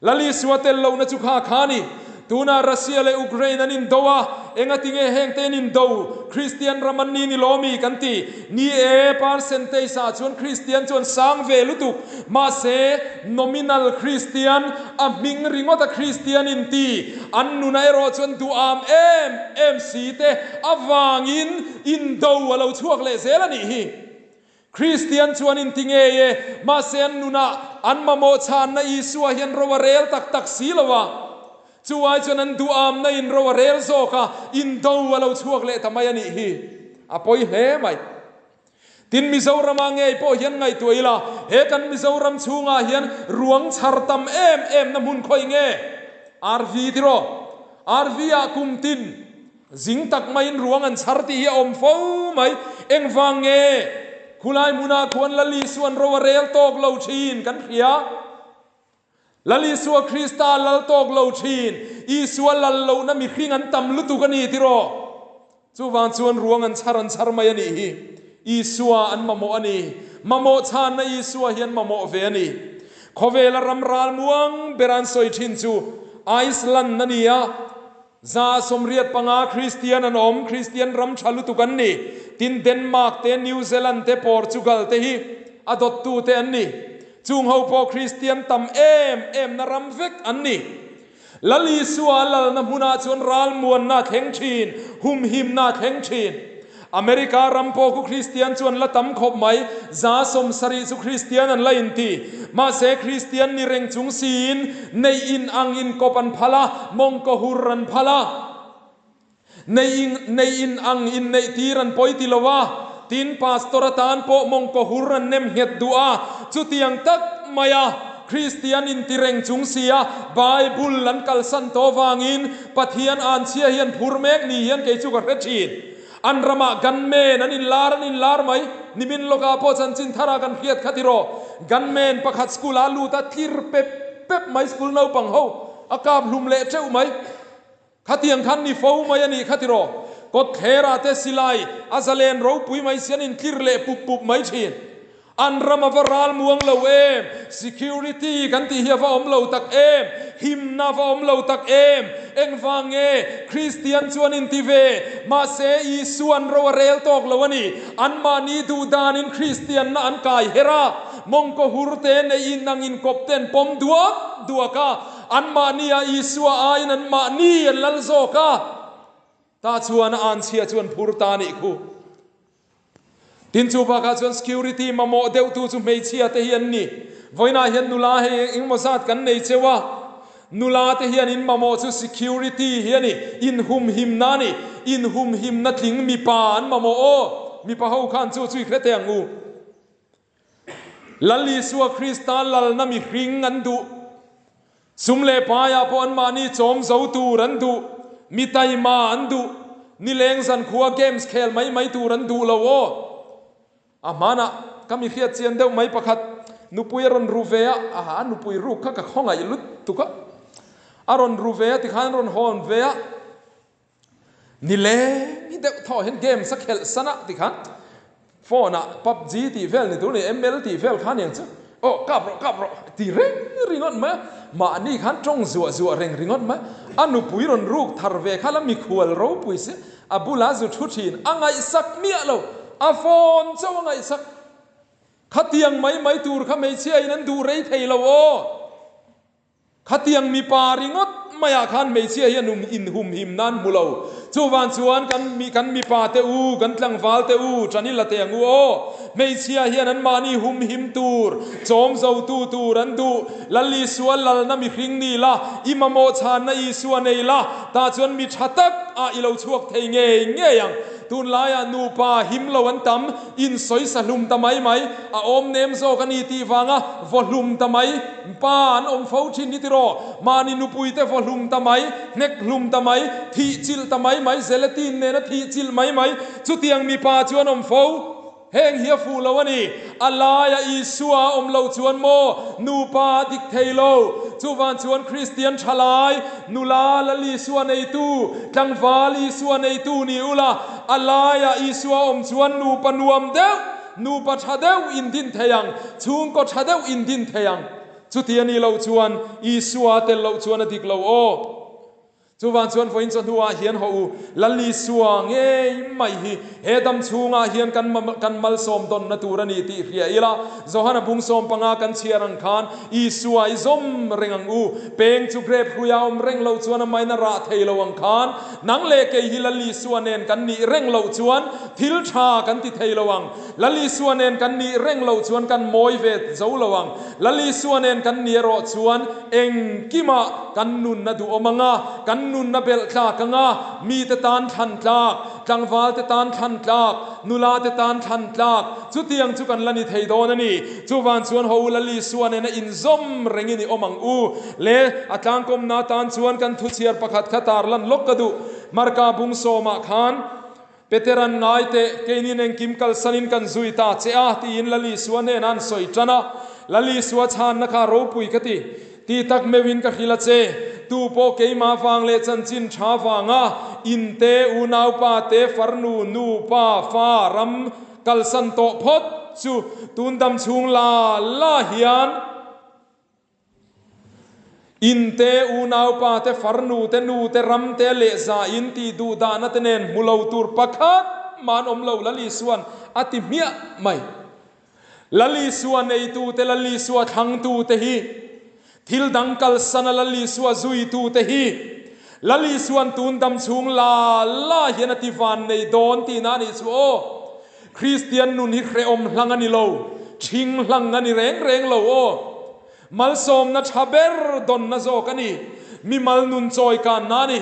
Lal Isua tel lohna chu kha kha a ni. Tunah Russia leh Ukraine an indo a, engati nge heng te an indo? Kristian ram an ni ni lo mi kan ti. Ni e, percentage ah chuan Kristian chu an sang ve lutuk. Mahse, nominal Kristian, a hming ringawta Kristian inti, An nuna erawh chuan duham em em si te avangin indo a lo chhuak leh zel a nih hi. Kristian chuan inti ngei e, mahse an nunah an mamawh chhanna Isua hian ro a rel tak tak si lo a. Chu ai chuan an duhamna in ro a rel zawk a, indo a lo chhuak leh ta mai a nih hi. A pawi hle mai. Tin, Mizorama ngei pawh hian ngaihtuah ila, he kan Mizoram chhungah hian ruang chhar tam em em na hmun khawi nge? RV tiraw? RV ah kum tin zing tak maiin ruang an chhar tih hi a awm fo mai. Engvang nge khulai hmunah khuan Lal Isuan ro a rel tawk lo thin kan hria? Lal Isua Krista lal tawk lo thin, Isua lal lohna mihring an tam lutuk a ni tiraw? Chuvang chuan ruang an chhar an chhar mai a nih hi. Isua an mamawh a ni. Mamawh chhanna Isua hi an mamawh ve a ni. Khawvela ram ral muang ber an sawi thin chu Iceland a ni a, 85 Kristian an awm, Kristian ram tha lutuk an ni. Tin, Denmark te, New Zealand te, Portugal te hi a dawttu te an ni. Chung ho pawh Kristian tam em em na ram vek an ni. Lal Isua a lalna hmunah chuan ralmuanna a thleng thin, humhimna a thleng thin. America ram pawh khu Kristian chu an la tam khawp mai, 70% chu Kristian an la inti. Mahse Kristian ni reng chung siin neih in ang inkawp an phal a, mawngkaw hur an phal a. Neih neih in ang inneih tir an pawi ti lo a, tin pastor atan pawh mawngkaw hur an nem nghet duh a, chutiang tak maia. Kristian inti reng chung sia Bible an kalsan tawh vangin Pathian anchhia hi an phur mek ni hian kei chu ka hre thin. An ramah gunman an inlar an inlar mai. Nimin lawkah pawh chanchin thara kan hriat kha tiraw. Gunman pakhat school ah lut a tlir pep pep mai school naupang ho a kap hlum leh teuh mai. Khatiang khan ni fo mai a nih kha tiraw. Kawtthlerah te silai a zalen ropui mai si an intlir leh pup pup mai thin. An ram a va ral muang lo em? Security kan tih hi a va awm lo tak em? Himna a va awm lo tak em? Engvang nge Kristian chu an inti ve? Mahse Isuan ro a rel tawk lo a ni. Anmahni duh danin Kristianna an kai her a, mawngkaw hur te neihin ang inkawp te an pawm duak duak a, anmahnia Isua aiin anmahni an lal zawk a. Tah chuan a anchhia chu an phur ta a nih khu. Tin chu bakah chuan security mamawh deuhtu chu hmeichhia te hi an ni. Vawiinah hian nula hei engemaw zat kan nei cheu a, nula te hian in mamawh chu security hi a ni, inhumhimna a ni, inhumhimna tling mipa an mamawh aw, mipa ho khan chu chu i hre teh ang u. Lal Isua Krista lalna mihring an duh. Sum leh paiah pawh anmahni chawm zo tur an duh. Mi taima an duh. Nileng zankhua games khel mai mai tur an duh lo aw. A hmanah ka mi hriat chian deuh mai pakhat nupui a rawn ru ve a, aha a nupui ruk kha ka khawngaih lutuk a. A rawn ru ve a tikhan a rawn hawn ve a. Nileng hi deuh thaw hian games a khelh san a tikhan phone ah pubg tih vel ni tur ni ml tih vel kha aniang chu aw kap rawh kap rawh ti reng ringawt mai a, mahni khan tawng zuah zuah reng ringawt mai a nupui rawn ruk thar ve kha la mikhual ropui si a bulah zu thu thin a ngaihsak miah lo a phone chauh a ngaihsak khatiang mai mai tur kha hmeichhia in an duh rei thei lo aw. Khatiang mipa ringawt maiah khan hmeichhia hian um inhumhim nan hmu lo. Chuvang chuan kan mi kan mipa te u, kan tlangval te u, ṭan i la teh ang u aw. Hmeichhia hian anmahni humhim tur, chawm zotu tur an duh. Lal Isua lalna mihring ni la, i mamawh chhanna Isua nei la, tah chuan mi ṭha tak ah i lo chhuak thei ngei ngei ang. Tunlaiah nupa him lo an tam, insawi sa hlum ta mai mai, a awm nem zawk a ni tih vanga vaw hlum ta mai. Pa an awm fo thin ni tiraw? Mahni nupuite vaw hlum ta mai, hnek hlum ta mai, thih chilh ta mai mai, gelatin nena thih chilh mai mai, chutiang mipa chu an awm fo. Heng hi a fuh lo a ni. A laia Isua a awm lo chuan maw nupa a dik thei lo. Chuvang chuan Kristian thalai, nula Lal Isua neitu, tlangval Isua neitu ni ula, a laia Isua a awm chuan nupa nuam deuh, Nupa tha deuh in din thei ang, chhungkaw tha deuh in din thei ang. Chuti a nih loh chuan Isua tel loh chuan a dik lo aw. Chuvang chuan vawiin chawhnuah hian haw u, Lal Isua ngei mai hi he dam chhungah hian kan kan malsawm dawnna tur a ni tih hria ila, Johana bung 15 kan chhiar ang khan Isua i zawm reng ang u. Peng chu grape hruia awm reng loh chuan amahin a rah thei lo ang khan nang leh kei hi Lal Isua nen kan nih reng loh chuan Thil tha kan ti thei lo ang. Lal Isua nen kan nih reng loh chuan kan mawi ve zo lo ang. Lal Isua nen kan nih erawh chuan engkimah kan nunna duhawm ang a, kan nunna belh tlak ang a, mite tan thlan tlak, tlangvalte tan thlan tlak, nulate tan thlan tlak, chutiang chu kan la ni thei dawn a ni. Chuvang chuan ho Lal Isua nena inzawm rengin i awm ang u. Le a tlangkawmna atan chuan kan thuchhiar pakhat kha tarlan lawk ka duh. Marka bung sawmah khan. Peteran ngai teh, keinin engkim kalsanin kan zui ta che a, tiin Lal Isua hnenah an sawi tan a. Lal Isua chhanna kha ropui ka ti. Ti tak meuhin ka hrilh a che, tu pawh keimah vang leh chanchin tha vanga in te, unaupa te, farnu, nu, pa, fa, ram kalsan tawh phawt chu tun dam chhung la la hian, In te, unaupa te, farnu te, nu te, ram te leh za in tih duh dahna te nen hmu lo tur pakhat mah an awm lo, Lal Isua'n a ti hmiah mai. Lal Isua neitu te, Lal Isua thlangtu te hi, thil dang kalsana Lal Isua zuitu te hi, Lal Isua'n tun dam chhung la la hian a ti van nei dawn tihna a nih chu aw. Kristian nun hi hrehawm hlang a ni lo, ṭhing hlang a ni reng reng lo aw. Malsawmna tha ber dawnna zawk a ni. Mimal nun chawi kanna a ni.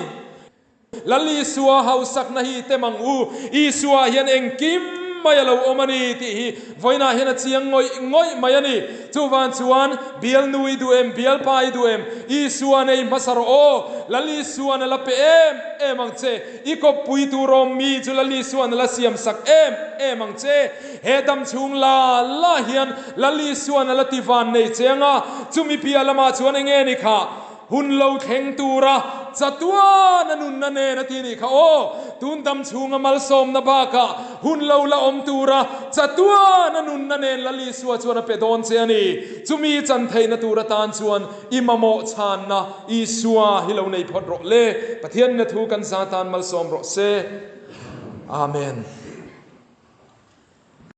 Lal Isua hausakna hi tem ang u. Isua hian engkim mai a lo awm a ni tih hi vawiinah hian a chiang ngawih ngawih mai a ni. Chuvang chuan bialnu i duh em, bialpa i duh em, Isua nei hmasa rawh aw, Lal Isuan a la pe em em ang che, i kawppui tur awm mi chu Lal Isuan a la siam sak em em ang che. He dam chhung la la hian Lal Isuan a la ti van nei che ang a, chumi piah lamah chuan enge ni kha? Hun lo thleng tura chatuan a nunna nen a ti nih kha aw. Tun dam chhunga malsawmna bakah hun lo la awm tura chatuan a nunna nen Lal Isua chuan a pe dawn che a ni. Chumi chan theihna tur atan chuan i mamawh chhanna Isua hi lo nei phawt rawh le. Pathian na thu kan za tan malsawm rawh se. Amen.